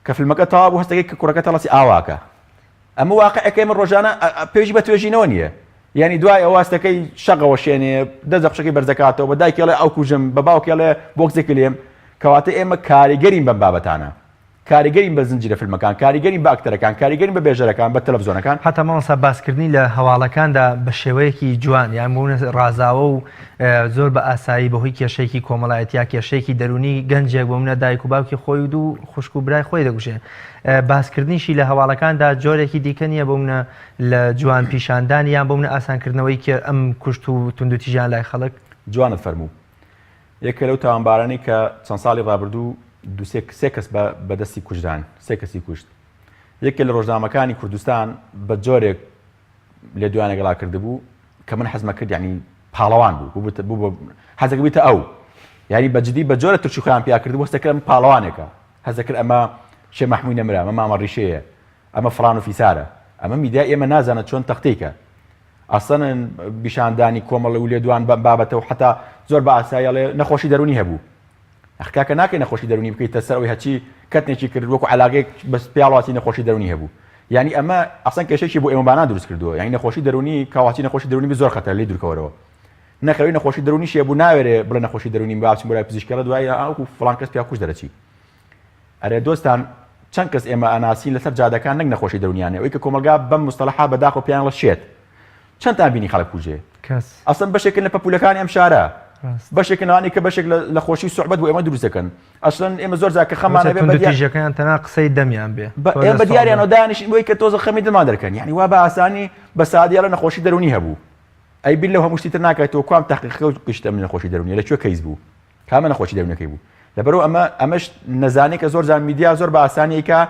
Speaker 2: کە فیلمەکە تەواو بوو هەستەکەی کە کوڕەکە تەڵەسی ئاواکە ئەمە واقعەکەی من ڕۆژانە پێویستی بە توێژینەوە نییە. یانی دوای ئەوە هەستەکەی شەق ئەوەشێنێ دەست لە خوشکەکەی بەرزەکاتەوە بە دایکی ئەڵێ ئەو کوژم بە باوکی ئەڵێ بۆکسێکی لێم کەواتە ئێمە کاریگەرین بەم بابەتانە کاریگەرین بە زنجیرە فیلمەکان کاریگەرین بە ئەکتەرەکان کاریگەرین بە بێژەرەکان بە تەلەفزیۆنەکان.
Speaker 1: هەتا مامۆستا باسکردنی لە هەواڵەکاندا بە شێوەیەکی جوان یان بۆ نموونە ڕازاوە و زۆر بە ئاسایی بەهۆی کێشەیەکی کۆمەڵایەتی یا کێشەیەکی دەروونی گەنجێک بۆ منە دایک و باوکی خۆی و دوو خوشک و برای خۆی دەکوژێ باسکردنیشی لە هەواڵەکاندا جۆرێکی دیکە نییە بۆ منە لە جوان پیشاندانی یان بۆ منە ئاسانکردنەوەی کێ ئەم کوشت و توندوتیژیان لای خەڵک؟
Speaker 2: جوانت فەرموو. یەکێ لەو تاوانبارانەی کە چەند ساڵی ڕابردوو دوو سێ سێ کەس بە بە دەستی کوژران، سێ کەسی کوشت. یەکێ لە ڕۆژنامەکانی کوردستان بە جۆرێک لێدوان لەگەڵا کردبوو کە من حەزمە کرد یانی پاڵەوان بوو بوو بوو بوو حەزەکە بیتە ئەو یاری بە جدی بە جۆرە ترشی خۆیان پیا کردبوو هەستەکرد ئەمە پاڵەوانێکە هەستەکرد ئەمە شێ مەحمووی نەمرە ئەمە مامە ڕیشەیە ئەمە فڵان و فیسارە ئەمە میدیای ئێمە نازانە چۆن تەختەی کە ئەسەنن بیشاندانی کۆمەڵ و لێدوان بەم بابەتە و حتا زۆر بە ئاسایی ئەڵێ نەخۆشی دەرونی هەبوو ئەخ کاکە ناکەی نەخۆشی دەرونی بکەیتە سەر ئەوەی هەرچی کەتنێکی کرد وەکو عەلاگەیەک بەس پیاڵاتی نەخۆشی دەرونی هەبوو یعنی ئەمە ئەسەن کێشێکی بۆ ئێمە بانان دروست کردووە یعنی نەخۆشی دەرونی کاواچی نەخۆشی دەرونی زۆر خەتەر لێ دوورکەوەرەوە نەخەوی نەخۆشی دەرونی شێ بوو ناوێرێ بڵێ نەخۆشی دەرونی با بچم بۆ لای پزیشکەڵە دوای ئەوکو فڵان کەس پیاکوش دەرەچی ئەرێ دۆستان چەند کەس ئێمە ئەناسین لەسەر جادەکان نەک نەخۆشی دەرونیانە ئەوەی کە کۆمەڵگا بەم مستەڵەحە بەداخەوە پێیان ڵە شێت چەندتان بینی خەڵک کوژێ
Speaker 1: کەس
Speaker 2: ئەسڵەن بەشێکن لە پەپولەکانی ئەم شارە
Speaker 1: ڕاست
Speaker 2: بەشێکن لەوانەی کە بەشێک لە خۆشی و سوعبەت بۆ ئێمە دروست دەکەن ئەسڵەن ئێمە زۆر جار کە خەممان
Speaker 1: ئەبێ
Speaker 2: بە دیار
Speaker 1: توندوتیژەکەیان تەنها قسەی دەمیان بێ
Speaker 2: بە
Speaker 1: تۆ
Speaker 2: ئێمە
Speaker 1: لە
Speaker 2: بە
Speaker 1: ساڵ
Speaker 2: دیاریانەوە دانیشین بۆی کە تۆزە خەمی دڵمان دەرکەن یعنی وا بە ئاسانی بە سادی ئەڵێ نەخۆشی دەروونی هەبوو ئەی بیر لەو هەموو شتی تر ناکەیتەوە کوام تەحقیقەکە و گشت ئەم نەخۆشی دەروونیە لە کوێ کەیس بوو کامە نەخۆشی دەروونەکەی بوو لەبەرئەوە ئەمە ئەمەش نەزانی کە زۆر جار میدیا زۆر بە ئاسانی ئەیکا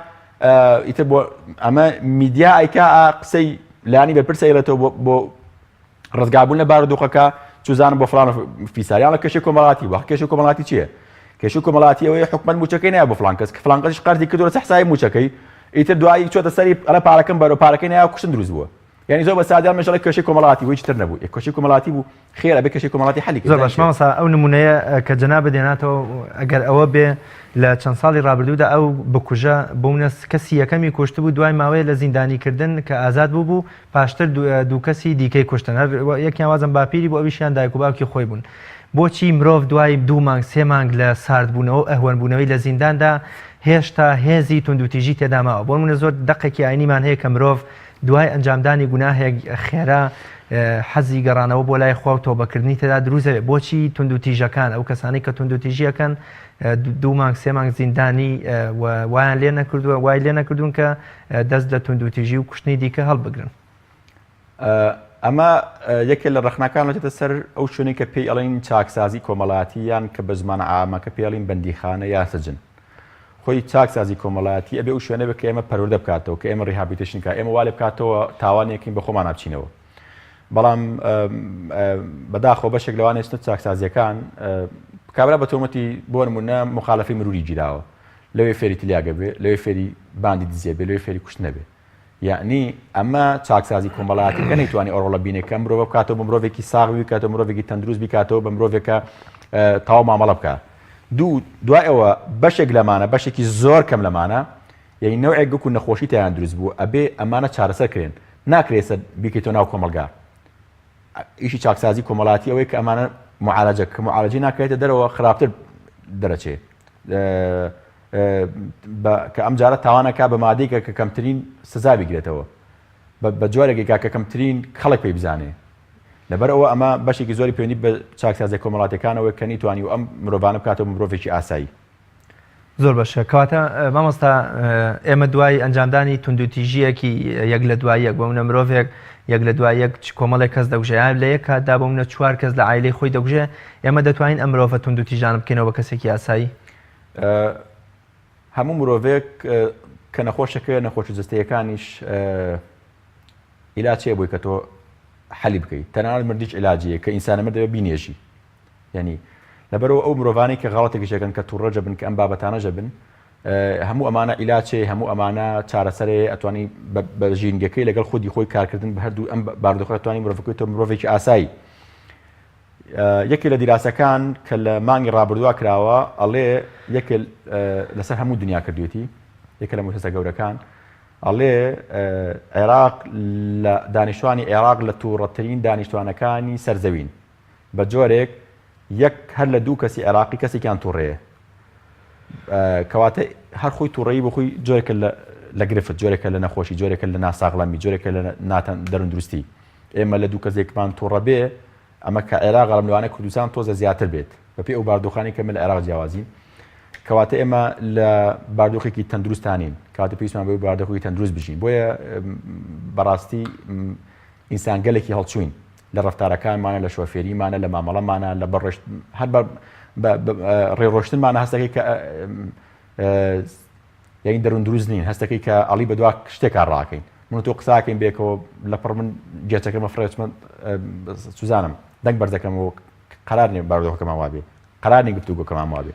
Speaker 2: ئیتر بۆ ئەمە میدیا ئەیکا قسەی لانی بەرپرس ئەیڵێتەوە بۆ بۆ ڕزگاربوون لە بارودۆخەکە چوزانم بۆ فلان فیساریان لە کێشەی کۆمەڵاتی وە کێشەی کۆمەڵاتی چییە کێشەی کۆمەڵاتی ئەوەیە حکومەت موچەکەی نایە بۆ فلان کەس کە فلان کەسیش قەرزی کردووە لەسەر حسابی موچەکەی ئیتر دوایی چۆتە سەری ئەڵێ پارەکەم بەرەو پارەکەی نایە کوشتن دروست بووە یانی زۆر بە سادە مەژەڵی کێشەی کۆمەڵاتی بوو هیچ تر نەبوو ئێ کێشەی کۆمەڵاتی بوو خێر ئەبێ کێشەی کۆمەڵاتی حەلی
Speaker 1: زۆر باش مامۆستا ئەو نمونەیە کە جەنابت هێناتەوە ئەگەر ئەوە بێ لە چەند ساڵی ڕابردوودا ئەو بکوژە بۆ منە کەسی یەکەمی کوشتبوو دوای ماوەیە لە زیندانیکردن کە ئازاد بوو بوو پاشتر دوو کەسی دیکەی کوشتن هەر یەکیان وازم باپیری بۆ ئەویشیان دایک و باوکی خۆی بوون بۆچی مرۆڤ دوای دوو مانگ سێ مانگ لە ساردبوونەوە و ئەهوەنبوونەوەی لە زینداندا هێشتا هێزی توندوتیژی تێدا ماوە بۆ نمونە زۆر دەقێکی ئاینیمان هەیە کە مرۆڤ دوای ئەنجامدانی گوناهێک خێرا حەزی گەڕانەوە بۆ لای خوا و تۆبەکردنی تێدا دروست دەبێت بۆچی توندوتیژەکان ئەو کەسانەی کە توندوتیژی ئەکەن دوو مانگ سێ مانگ زیندانی وایان لێ نەکردووە وای لێ نەکردوون کە دەست لە توندوتیژی و کوشتنی دیکە هەڵبگرن.
Speaker 2: ئەمە یەکێ لە ڕەخنەکان دەچێتە سەر ئەو شوێنەی کە پێی ئەڵێن چاکسازی کۆمەڵایەتی یان کە بە زمانە عامەکە پێی ئەڵێن بەندیخانە یا سجن خۆی چاکسازی کۆمەڵایەتی ئەبێ ئەو شوێنە بێ کە ئێمە پەروەردە بکاتەوە کە ئێمە rehabilitation کە ئێمە وا لێ بکاتەوە تاوانێکین بە خۆمان بچینەوە بەڵام بەداخەوە بەشێک لەوانە ئێستا چاکسازیەکان کابرا بە تۆمەتی بۆ نمونە مخالفەی مروری گیراوە لەوێ فێری تلیاگە بێ لەوێ فێری باندی دزیە بێ لەوێ فێری کوشتنە بێ یەعنی ئەمە چاکسازی کۆمەڵایەتیەکە نەیتوانی ئەو ڕۆڵە بینێ کە مرۆڤ بکاتەوە بە مرۆڤێکی ساغ بیکاتەوە مرۆڤێکی تەندروست بیکاتەوە بە مرۆڤێکە تەواو مامەڵە بکە دوو دوای ئەوە بەشێک لەمانە بەشێکی زۆر کەم لەمانە یعنی نەوعێک گوک و نەخۆشی تیان دروست بوو ئەبێ ئەمانە چارەسەر کرێن ناکرێت سەر بیکەیتەوە ناو کۆمەڵگا ئیشی چاکسازی کۆمەڵاتی ئەوەیە کە ئەمانە معالەجە کە معالەجەی ناکرێتە دەرەوە خراپتر دەرەچێ کە ئەم جارە تاوانەکە بە مادەیکە کە کەمترین سزا بیگرێتەوە بە جۆرێکێکا کە کەمترین خەڵک پێی بزانێ لەبەر ئەوە ئەمە بەشێکی زۆری پەیوەندی بە چاکسازیە کۆمەڵاتیەکانەوە کە نەیتوانی و ئەم مرۆڤانە بکاتەوە بە مرۆڤێکی ئاسایی.
Speaker 1: زۆر باشە کەواتە مامۆستا ئێمە دوای ئەنجامدانی توندوتیژیەکی یەک لە دوای یەک بۆ منە مرۆڤێک یەک لە دوای یەک کۆمەڵێک کەس دەکوژێ یان لە یەک کاتدا بۆ منە چوار کەس لە عایلەی خۆی دەکوژێ ئێمە دەتوانین ئەم مرۆڤە توندوتیژانە بکەینەوە بە کەسێکی ئاسایی؟
Speaker 2: هەموو مرۆڤێک کە نەخۆشەکەوێت نەخۆشی جەستەیەکانیش عیلاج هەیە بۆی کە تۆ حەلی بکەیت تەنانەت مردیش عیلاجیە کە ئینسانە مرد دەبێت بینێژی یعنی لەبەرەوە ئەو مرۆڤانەی کە غەڵەتێکیش دەکەن کە توڕە جەبن کە ئەم بابەتانە جەبن هەموو ئەمانە عیلاجێ هەموو ئەمانە چارەسەرێ ئەتوانی بە ژینگەکەی لەگەڵ خودی خۆی کارکردن بە هەردوو ئەم بارودۆخە ئەتوانی مرۆڤەکەی تۆ مرۆڤێکی ئاسایی یەکێ لە دیراسەکان کە لە مانگی ڕابردووە کراوە ئەڵێ یەکێ لەسەر هەموو دنیا کردوێتی یەکە لە موسەسە گەورەکان. ئەڵێ عێراق لە دانیشتوانی عێراق لە تووڕەترین دانیشتوانەکانی سەرزەوین بە جۆرێک یەک هەر لە دوو کەسی عێراقی کەسێکیان تووڕەیە کەواتە هەر خۆی تووڕەیی بۆ خۆی جۆرێکە لە گرفت جۆرێکە لە نەخۆشی جۆرێکە لە ناساغڵەمی جۆرێکە لە ناتەن دەروندروستی ئێمە لە دوو کەسێکمان تووڕە بێ ئەمە کە عێراق غەڵم لەوانە کوردستان تۆزە زیاتر بێت بەپێی ئەو باردۆخانی کە من لە عێراق جیاوازین کەواتە ئێمە لە باردۆخێکی تەندروستانین کاتە پێویستمان بە باردۆخێکی تەندروست بژین بۆیە بەڕاستی ئینسانگەلێکی هەڵچوین لە ڕفتارەکانمانە لە شۆفێریمانە لە مامەڵەمانە لە بەڕێشت هەر بە ڕێڕۆشتنمانە هەستەکەی کە یعنی دەروون دروست نین هەستەکەی کە ئەڵی بەدوا شتێکا ڕاکەین من تۆ قساکەین بێکەوە لە پڕ من گێچەکەمە فرێچمە سوزانم دەنگ بەرزەکەمەوە قەرار نیە باردۆخەکەمان وابێ قەرار نیە گفتوگۆکەمان وابێ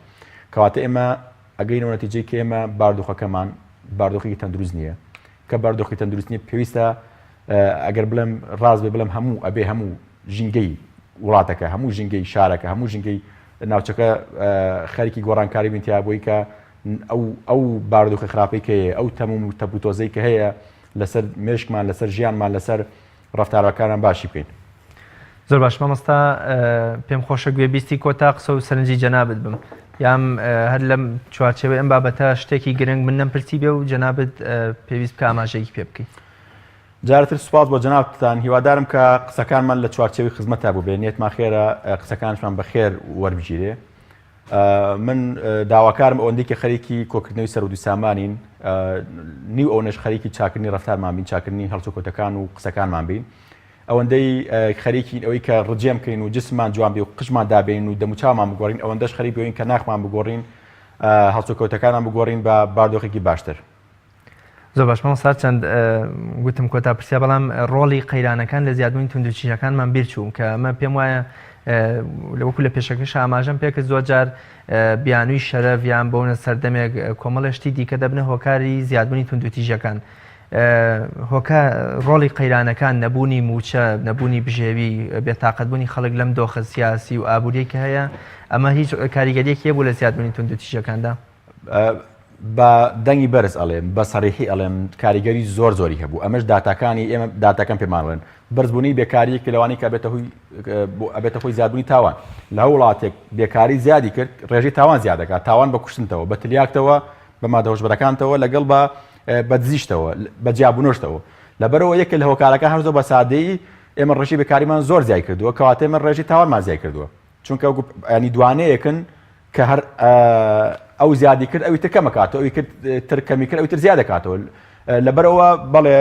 Speaker 2: کەواتە ئێمە ئەگەینەوە نەتیجەی کە ئێمە باردۆخەکەمان باردۆخێکی تەندروست نییە کە باردۆخی تەندروست نیە پێویستە ئەگەر بڵێم ڕاست بێ بڵێم هەموو ئەبێ هەموو ژینگەی وڵاتەکە هەموو ژینگەی شارەکە هەموو ژینگەی ناوچەکە خەریکی گۆڕانکاری بین تیا بۆی کە ئەو ئەو باردۆخی خراپەی کە هەیە ئەو تەموم و تەپوتۆزەی کە هەیە لەسەر مێشکمان لەسەر ژیانمان لەسەر ڕەفتارەکانمان باشی بکەین.
Speaker 1: زۆر باش مامۆستا پێم خۆشە گوێبیستی کۆتا قسە و سەرنجی جەنابت بم یام هەر لەم چوارچێوەی ئەم بابەتە شتێکی گرنگ من نەمپرسی بێ و جەنابت پێویست بکە ئاماژەیەکی پێ بکەیت.
Speaker 2: جارتر سوپاس بۆ جەنابتان هیوادارم کە قسەکانمان لە چوارچێوەی خزمەتا بووبێ نیەتمان خێرە قسەکانشمان بە خێر وەربگیرێ من داواکارم ئەوەندەی کە خەریکی کۆکردنەوەی سەروەت و سامانین نیو ئەوەنەش خەریکی چاکردنی ڕەفتارمان بین چاکردنی هەڵسوکەوتەکان و قسەکانمان بین ئەوەندەی خەریکین ئەوەی کە ڕجێم کەین و جسممان جوان بێ و قژمان دابێن و دەموچاومان بگۆڕین ئەوەندەش خەریک بین کە ناخمان بگۆڕین هەڵسوکەوتەکانمان بگۆڕین بە باردۆخێکی باشتر.
Speaker 1: زۆر باش مامۆستا چەند گوتم کۆتا پرسیار بەڵام ڕۆڵی قەیرانەکان لە زیادبوونی توندوتیژەکانمان بیر چوو کە ئەمە پێم وایە لە وەکو لە پێشەکەش ئاماژەم پێکرد زۆر جار بیانووی شەرەف یان بۆنە سەردەمێک کۆمەڵێ شتی دیکە دەبنە هۆکاری زیادبوونی توندوتیژەکان هۆکە ڕۆڵی قەیرانەکان نەبوونی موچە نەبوونی بژێوی بێتاقەتبوونی خەڵک لەم دۆخە سیاسی و ئابووریە کە هەیە ئەمە هیچ کاریگەریەکی هەبوو لە زیادبوونی توندوتیژەکاندا؟
Speaker 2: بە دەنگی بەرز ئەڵێم بە سەریحی ئەڵێم کاریگەری زۆر زۆری هەبوو ئەمەش داتاکانی ئێمە داتاکان پێمان ئەڵێن بەرزبوونی بێکاری کە لەوانەیە کە ئەبێتە هۆی ئەبێتە هۆی زیادبوونی تاوان لە هەر وڵاتێک بێکاری زیادی کرد ڕێژەی تاوان زیاد دەکات تاوان بە کوشتنتەوە بە تلیاکتەوە بە مادە هۆشبەرەکانتەوە لەگەڵ بە بە دزیشتەوە بە جیابوونەشتەوە لەبەرەوە یەکێک لە هۆکارەکان هەر زۆر بە سادەیی ئێمە ڕێژەی بێکاریمان زۆر زیای کردووە کەواتە ئێمە ڕێژەی تاوانمان زیای کردووە چونکە ینی دوانەیەکن کە هەر ئەو زیادی کرد ئەوی تر کەمەکاتەوە ئەوی کرد تر کەمی کرد ئەوی تر زیاد دەکاتەوە لەبەرەوە بەڵێ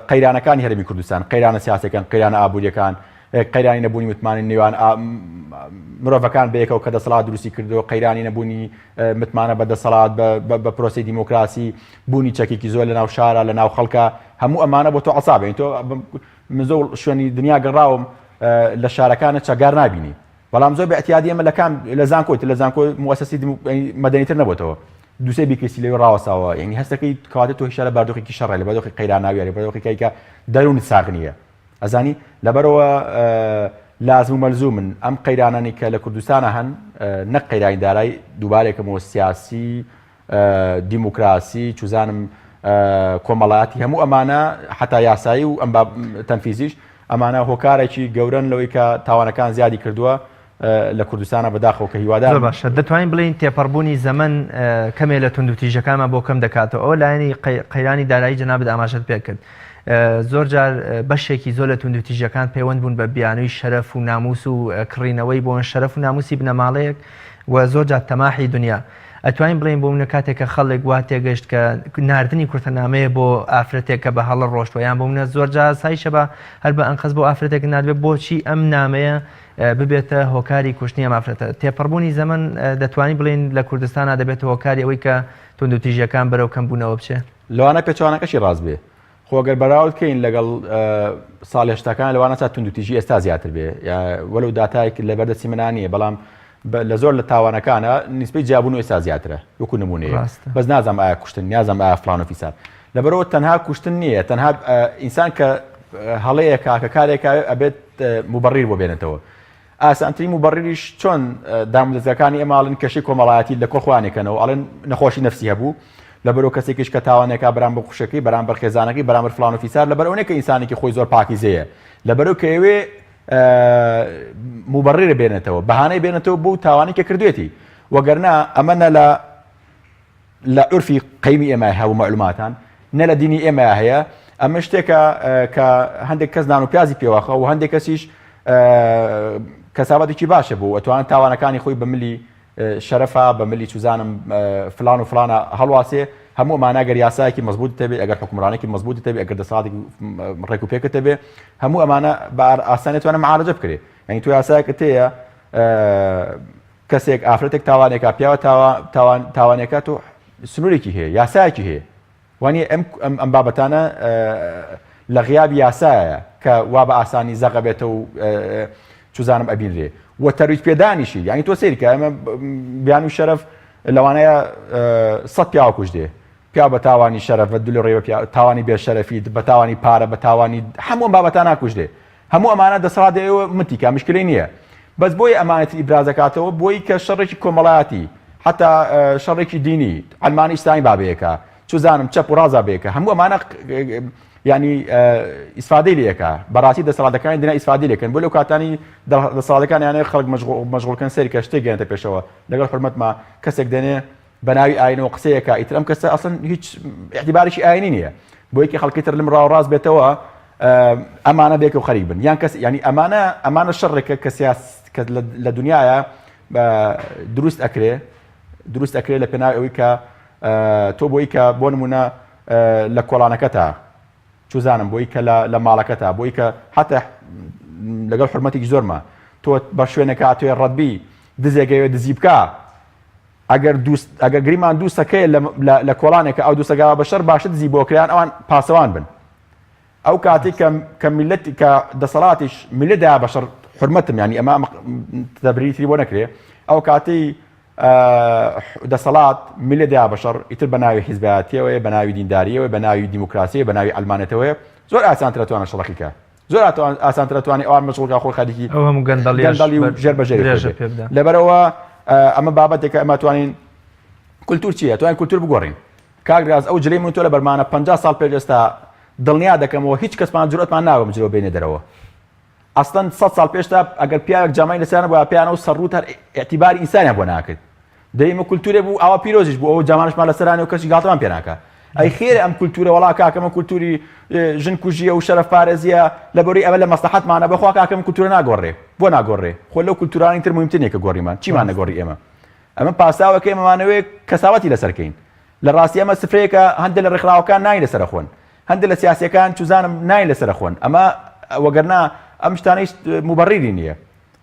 Speaker 2: قەیرانەکانی هەرێمی کوردستان قەیرانە سیاسەکان قەیرانە ئابووریەکان قەیرانی نەبوونی متمانە نێوان مرۆڤەکان بەیەکەوە کە دەسەڵات دروستی کردو قەیرانی نەبوونی متمانە بە دەسەڵات بە پرۆسی دیموکراسی بوونی چەکێکی زۆر لە ناو شارە لە ناو خەڵکە هەموو ئەمانە بۆ تۆ عسابین تۆ من زۆر شوێنی دنیا گەڕاوم لە شارەکانە چەگار نبینی بەڵام زۆر بە ئیعتیادی ئێمە لە کام لە زانکۆی تر لە زانکۆ موسسی مەدەنیتر نەبێتەوە دوسێ بیکەسی لەوێ ڕاوەساوە یعنی هەستەکەی کەواتە تۆ هیشە لە باردۆخێکی شەڕە لە باردۆخی قەیراناویە لە باردۆخی کایکە دەروون ساغ نییە ئەزانی لەبەرەوە لازم و مەلزومن ئەم قەیرانانی کە لە کوردستانە هەن نەک قەیرانی دارای دووبارێکەمەوە سیاسی دیموکراسی چوزانم کۆمەڵایەتی هەموو ئەمانە حتا یاسایی و ئەم تەنفیزیش ئەمانە هۆکارێکی گەورەن لەوەی کە تاوانەکان زیادی کردووە لە کوردستانە بەداخەوە کە هیوادار
Speaker 1: باشە دەتوانین بڵێین تێپەڕبوونی زەمەن کەمێ لە توندوتیژەکانمان بۆ کەم دەکاتەوە ئەوە لایەنی قەیرانی دارایی جەنابت ئاماژەت پێ کرد زۆر جار بەشێکی زۆر لە توندوتیژەکان پەیوەند بوون بە بیانووی شەرەف و ناموس و کڕینەوەی بۆ شەرەف و ناموسی بنەماڵەیەک و زۆر جار تەماحی دنیا ئەتوانین بڵێین بۆ منە کاتێک کە خەڵک وا تێگەشت کە ناردنی کورتە نامەیە بۆ ئافرەتێک کە بە هەڵە ڕۆشتوە یان بۆ منە زۆر جا ئاساییشە بە هەر بە ئەنقەست بۆ ئافرەتێک ناردبێ بۆچی ئەم نامەیە ببێتە هۆکاری کوشتنی ئەم ئافرەتە تێپەڕبوونی زەمەن دەتوانین بڵێین لە کوردستانا دەبێتە هۆکاری ئەوەی کە توندوتیژیەکان بەرەو کەمبوونەوە بچێ؟
Speaker 2: لەوانە پێچەوانەکەشی ڕاست بێ خۆ گەر بەراورد کەین لەگەڵ ساڵی هەشتاکان لەوانە تا توندوتیژی ئێستا زیاتر بێ وەلو داتایەک لەبەردەستی منا نییە بەڵام لە زۆر لە تاوانەکانە نیسبەی جیابوون ئێستا زیاترە وەکو نمونەیە بەس نازانم ئایا کوشتن نازانم ئایا فلان و فیسار لەبەرەوە تەنها کوشتن نییە تەنها ئینسان کە هەڵەیە کاکە کارێکە ئەبێت مبڕیر بۆ بێنێتەوە ئاسانترین موبەڕیریش چۆن دامودەزگاکانی ئێمە ئەڵێن کێشەی کۆمەڵایەتی لە کۆڵ خۆیان ئەکەنەوە ئەڵێن نەخۆشی نەفسی هەبوو. لەبەرئەوە کەسێکیش کە تاوانێکا بەرامبەر خوشکەکەی بەرامبەر خێزانەکەی بەرامبەر فڵان و فیسار لەبەرئەوە نیە کە ئینسانێکی خۆی زۆر پاکیزەیە لەبەرئەوە کە ئەوێ موبەڕیرە بێنێتەوە بەهانەی بێنێتەوە بۆ تاوانی کە کردوێتی وەگەرنا ئەمە نە لە لە عورفی قەیمی ئێمە هەبوو مەعلوماتان نە لە دینی ئێمە هەیە ئەمە شتێکە کە هەندێک کەس نان و پیازی پێواخە و هەندێک کەسیش کەسابەتێکی باشە بوو ئەتوان تاوانەکانی خۆی بە ملی شەرەفا بە ملی چوزانم فلان و فلانە هەڵواسێ هەموو ئەمانە گەر یاسایەکی مەزبوط تەبێ ئەگەر حکومڕانێکی مەزبوط تەبێ ئەگەر دەسەڵاتێکی ڕێک و پێکت تەبێ هەموو ئەمانە بە ئاسانی توانە معالەجە بکرێ یعنی تۆ یاسایەکت تێیە کەسێک ئافرەتێک تاوانێکا پیاوە تاوان تاوانێکە تۆ سنوورێکی هەیە یاسایەکی هەیە وانیە ئەم ئەم بابەتانە لە غیابی یاسایە کە وا بە ئاسانی زەقە بێتە و چزانم ئەبینرێ و تەرویج پێدانیشی یعنی تۆ سەیرکە ئەمە بیان و شەرەف لەوانەیە سە پیاوە کوش دێ پیا بە تاوانی شەرەف بە دل ڕێوە پیا تاوانی بێشەرەفی بە تاوانی پارە بە تاوانی هەموو بابەتان ناکوش دێ هەموو ئەمانە دەسەڵات دەیەوە متیکا مشکلەی نییە بەس بۆی ئەمانەتی ئیبراز دەکاتەوە بۆی کە شەڕێکی کۆمەڵایەتی حتا شەڕێکی دینی عەلمانی ئیسلامی بابەیەکە چزانم چەپ و ڕازا بێکە هەموو ئەمانە ینی ئیسفادەی لەکە بەڕاستی دەسەڵاتەکانی دنیا ئیسفادی لەکەن بۆ لەو کاتانی دەسەڵاتەکان یانە خەڵک مەشغوڵکەن سەری کە شتێک گەێنتە پێشەوە لەگەڵ حرمەتما کەسێک دێنێ بە ناوی ئاینەوە قسەیەکە ئیتر ئەم کەسە ئەسڵەن هیچ اعتبارێکی ئاینی نییە بۆ یەکی خەڵکی تر لەم ڕاو ڕاست بێتەوە ئەمانە بێکە و خەریک بن یان کەس ینی ئەمانە ئەمانە شەڕێکە کە سیاس کە لە دنیاە دروست ئەکرێ دروست ئەکرێ لە پێناو ئەوەی کە تۆ بۆی کە بۆ نمونە لە کۆڵانەکەتا چوزانم بۆی کە لە ماڵەکەتا بۆی کە حتا لەگەڵ حرمەتێکی زۆرمە تۆ بە شوێنەکە ئەتوێ ڕەتبی دزێگەوێ دزی بکە ئەگەر دوو ئەگەر گریمان دوو سەکەیە لە لە لە کۆڵانێکە ئەو دوو سەگە بە شەر باشە دزی بۆ کران ئەوان پاسەوان بن ئەو کاتێک کە کە میلەت کە دەسەڵاتیش میلە دا بە شەر حرمەتم ینی ئەمە تەبریری تری بۆ نەکرێ ئەو کاتەی دەسەڵات میلە دا بە شەڕ ئیتر بە ناوی حیزبایەتیەوەیە بە ناوی دینداریەوە بە ناوی دیموکراسیە بە ناوی عەلمانێتەوەیە زۆر ئاسانترە توانە شەڕەکەی کە زۆر ئاسانترە توانی ئەوان مەشغوڵ کا خۆی خەریکی
Speaker 1: ئەو هەموو گەندەڵیەش
Speaker 2: گەندەڵی و
Speaker 1: بەر
Speaker 2: ژێر بە ژێری
Speaker 1: درێژە
Speaker 2: خۆی بێ.
Speaker 1: پێ بدا.
Speaker 2: لەبەرئەوە ئەمە بابەتێکە ئەمە توانین کولتور چییە توانین کولتور بگۆڕین کاک ڕاز ئەو جلەی من تۆ لە بەرمانە 50 ساڵ پێش ئێستا دڵنیا دەکەمەوە هیچ کەسمان جورئەتمان ناوە ئەم جلەوە بێنێ دەرەوە ئەسڵەن 100 ساڵ پێشتا ئەگەر پیاوێک جامای لەسەر نەبووە پیانە و سەرڕووت هەر ئیعتیباری ئینسانیان بۆ ناکرد دەی ئمە کولتورێ بوو ئاوا پیرۆزیش بوو ئەو جامانشمان لەسەرانێ و کەسی گاڵتەمان پێ ناکا ئەی خێرە ئەم کولتورە وەڵا کاکە ئەمە کولتوری ژن کوژیە و شەرەف پارێزیە لەبەری ئەمە لە مەسلحەتمانە بەخوا کاکە ئەم کولتورە ناگۆڕێ بۆ ناگۆڕێ خۆ لەو کولتورانی تر مهمتر نییە کە گۆڕیمان چیمان نەگۆڕی ئێمە ئەمە پاساوەکە ئێمەمانەوێ کەساوەتی لەسەرکەین لە ڕاستی ئەمە سفرەیەکە هەندێک لە ڕێکخراوەکان نانی لەسەر خۆن هەندێک لە سیاسەکان چوزانم نانی لەسەر خۆن ئەمە وەگەرنا ئەم شتانەی مبەڕیری نییە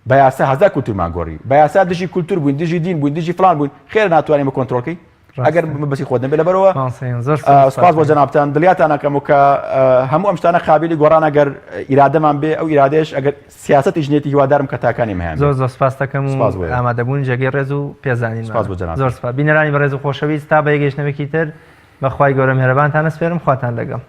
Speaker 2: بە یاسا هەزار کولتورمان گۆڕی بە یاسا دژی کولتور بووین دژی دین بووین دژی فلان بووین خێرە ناتوانین بە کۆنترۆڵکەی ئەگەر بەسی خۆت نەبێت لەبەرەوە سپاس بۆ جەنابتان دڵیاتان ئەکەم و کە هەموو ئەم شتانە قابلی گۆڕان ئەگەر ئیرادەمان بێ ئەو ئیرادەیەش ئەگەر سیاسەتیش نێتی هیوادارم کە تاکانی مەیان
Speaker 1: زۆر زۆر سپاس دەکەم و ئامادەبوون جێگەی ڕێز و پێزانین
Speaker 2: سپاس بۆ جەنابتان
Speaker 1: زۆر سپاس بینەرانی بەڕێز و خۆشەویست تا بە یەکگەیشتنەوەیەکی تر بە خوای گەورە میهرەبانتان ئەسپێرم خواتان لەگەڵ.